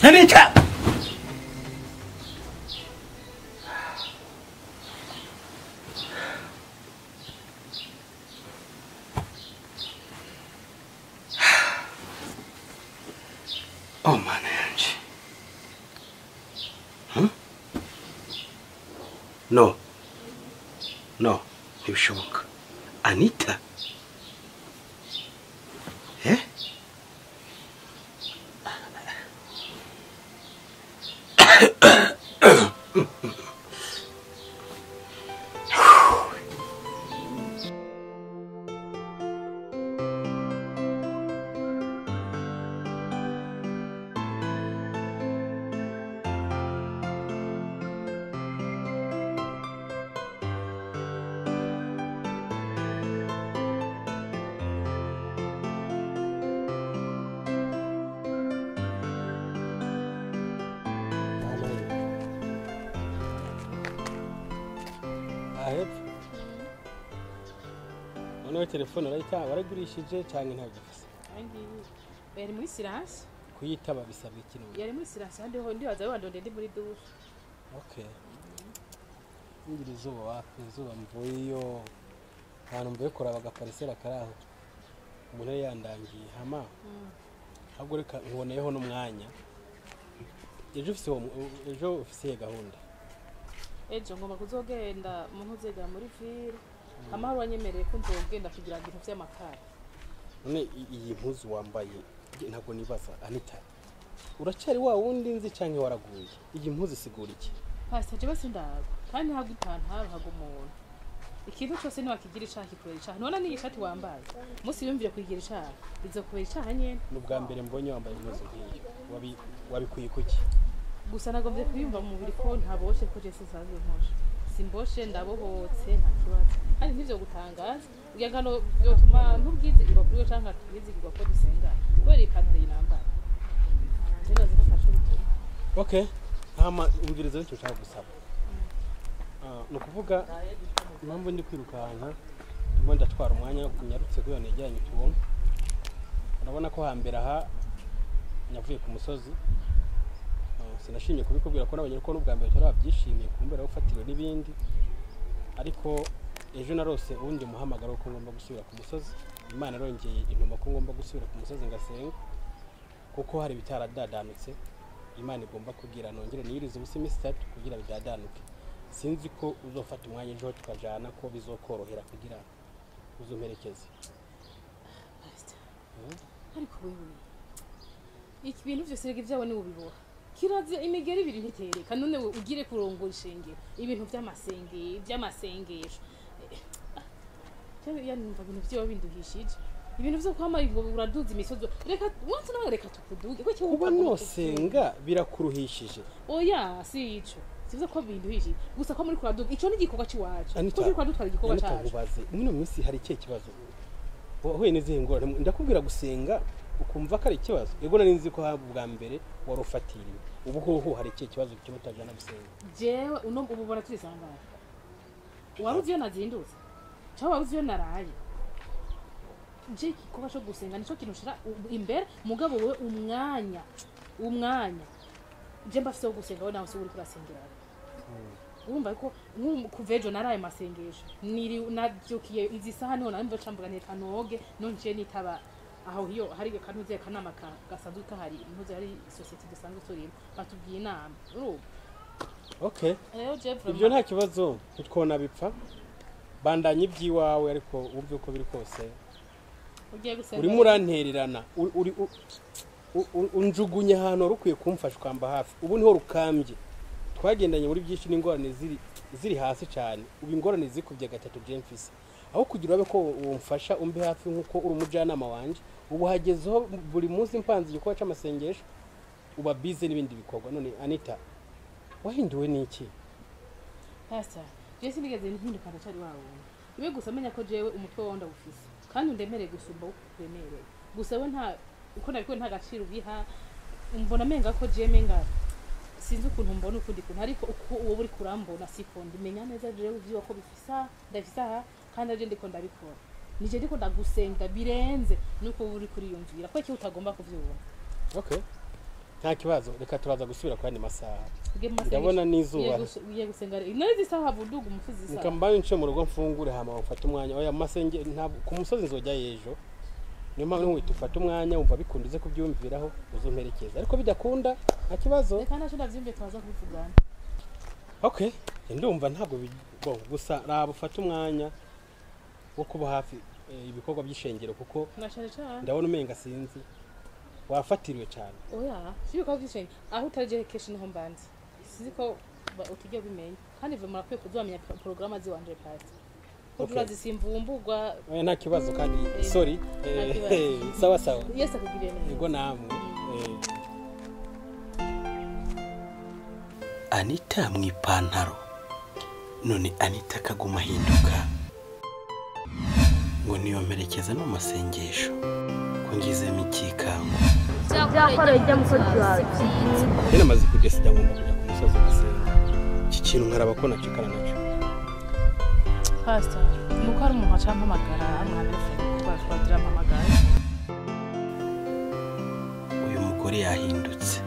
Anita! Oh, mana yanje. Hmm? No. No, ntibishoboka. Anita? Eh? Ahepfo noneho telefone urayitanga waragurishije cyangwa ntabwo ufise? Yari muri silence. Kuyitaba bisabwa iki none? Yari muri silence handi ho ndibaza wandonde ndi muri douche. Okay. Ngira izuba wapi, izuba mvuye iyo ahantu mvuye kuraba agaparisera karaho umuntu yari yandangiye hama ahubwo reka nkuboneyeho n'umwanya. Ejo ufise ejo ufise gahunda? Ejo ngomba kuzogenda mu ntuzegera muri ville. Amahoro wanyemereye ko nzogenda kugira ngo ibintu vy'amakara. None iyi mpuzu wambaye ntabwo nibaza Anita, uracari wa wundi nzi canke waraguye? Iyi mpuzu isigura iki? Pastor je basi ndago kandi ntabwo ipantaro hago umuntu. Ikintu cyose ni wakigira icaha kikubera icaha. None ni ishati wambaye musi yumvire kuyigira icaha bizokubera icaha nyene. N'ubwa mbere mbonye wambaye impuzu nk'iyo, wabikuye kuki? Gusa nagombye kwiyumva mu mubiri ko ntaboshe ko je sinsanzwe nkoshe. Simboshe ndabohotse nta kibazo. Kandi ntivyo gutangaza kugira ngo byotuma ntubwizigirwa kuri we canke twizigirwa ko dusenga kubera ipantaro yinambara. Ndibaza ko ntaco bituma. Okay, hama umviriza icyo ushaka gusaba. Ni ukuvuga impamvu ndi kwirukanka ndimo ndatwara umwanya unyarutse kugira negeranye utuntu. Urabona ko hambere aha navuye ku musozi, sinashimye kubikubwira ko nabonye ko n'ubwa mbere turabyishimiye kumbera ufatiriwe n'ibindi, ariko ejo narose uwundi muhamagaro ko ngomba gusubira ku musozi. Imana arongeye intuma ko ngomba gusubira ku musozi ngasenga kuko hari bitaradadanutswe. Imana igomba kugira nongere niyirize ubusa iminsi itatu kugira bidadanuke. Sinzi ko uzofata umwanya ejo tukajana ko bizokorohera kugira uzumperekeze. Ariko wewe iki bintu vyose rege vyawe ni ubiboha kirazi imigeri ibiri ntitereka none ugire kurongora ishengero ibintu by'amasengesho cyane yani numva ibintu vyawe binduhishije ibintu vyo kwama ngo uraduza imisozi reka wanse nawe reka tukuduge ko kuba nosenga birakuruhishije. Oya si ico sivyo ko binduhishije gusa ko muri kuraduga ico ni igikorwa ciwacu ko turi kuradutwara igikorwa cacu. Nkubaze muri minsi hari ikihe kibazo wahuye n'izihe ngorane? Ndakubwira gusenga ukumva ko ari ikibazo. Ego nari nzi ko bwa mbere warufatiriwe, ubu hoho hari ikihe kibazo kimutajana gusenga? Jewe uno ubu bona turisangana waruzi iyo nazindutse cyangwa waruzi iyo naraye. Je igikorwa cyo gusenga nico kintu ushira imbere mugabo wewe umwanya je mbafise wo gusenga we nawe uri kurasengera. Urumva ko kuva ejo naraye masengesho niri navyukiye izi saha niho namva cambuga neka noge nonje nitaba aho hiyo hari kantuze kanama gasanzwe kahari ntuze hari societe dusanzwe turimo batubwiye inama urumva. Okay, ibyo nta kibazo ntitwona bipfa bandanye ibyiwawe ariko wumve uko biri kose urimo urantererana unjugunye ahantu wari ukwiye kumfasha ukamba hafi. Ubu niho rukambye twagendanye muri byinshi n'ingorane ziri hasi cyane. Ubu ingorane zikubye gatatu je mfise aho kugira urabe ko wumfasha umbe hafi nkuko uri umujyanama wanje. Ubu hagezeho buri munsi mpanze igikorwa c'amasengesho uba busy n'ibindi bikorwa. None Anita wahinduwe n'iki? Pastor je sinigeze mpinduka ndacari wawe iwe gusa menya ko jewe umutwe wawe ndawufise kandi undemereye gusumba ukuremereye gusa we nta uko nabiko nta gaciro ubiha mbona menga ko je menga sinzi ukuntu mbona ukundi kuntu ariko uko uwo uri kurambona siko ndimenya neza jewe uvyiwa ko bifisa ndafisa kandi aje ndiko ndabikora nije ndiko ndagusenga birenze nuko uri kuriyumvira ko iki utagomba kuvyubona. Okay, Nta kibazo, reka turaza gusubira ku yandi masaha. Ndabona n'izuba. Ugiye gusenga none isaha havuduga umusozi isaha. Nikambaye nce mu rugo mfungure hama ufate umwanya. Oya masenge ntabwo ku musozi nzojya ejo. Niyo mpamvu nkwita ufate umwanya wumva bikunda uze kubyumviraho uzumperekeza. Ariko bidakunda nta kibazo. Reka ntacyo ndavyumve twaza kubivugana. Okay, ndumva ntabwo gusa raba ufate umwanya wo kuba hafi ibikorwa by'ishengero kuko ndabona umenga sinzi wafatiriwe cyane. Oya, si ibikorwa by'ishengero aho utaje keshi niho mbanze. Sinzi ko utujye bimenya kandi ive murakwiye kuzamenya programa ziwanje pasi. Kuko simvumbugwa. Oya nta kibazo kandi sorry. Sawa sawa. Yes akugiriye neza. Yego namwe. Anita mu ipantaro none Anita akaguma ahinduka ngo niyomperekeza no masengesho ko ngizemo ikikango. Nari maze kudesida ngomba kujya ku musozi gusenga. Iki kintu nkaraba ko nacikana nacyo. Pastor, nuko hari umuntu acampamagara amwambira kuba twagira ampamagara. Uyu mugore yahindutse.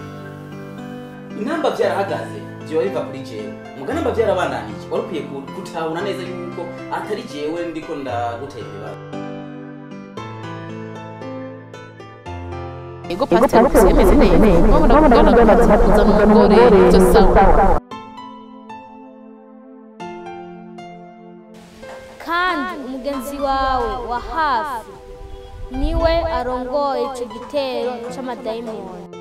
Inamba byarahagaze byo biva kuri jewe. Mugana mba byarabandanije. Wari ukwiye kutahura neza yuko atari jewe ndiko ndagutera ibibazo. Ego pastor usemeze neza. Mbona kuza n'umugore byo sawa. Kandi umugenzi wawe wa hafi niwe arongoye ico gitero c'amadayimoni.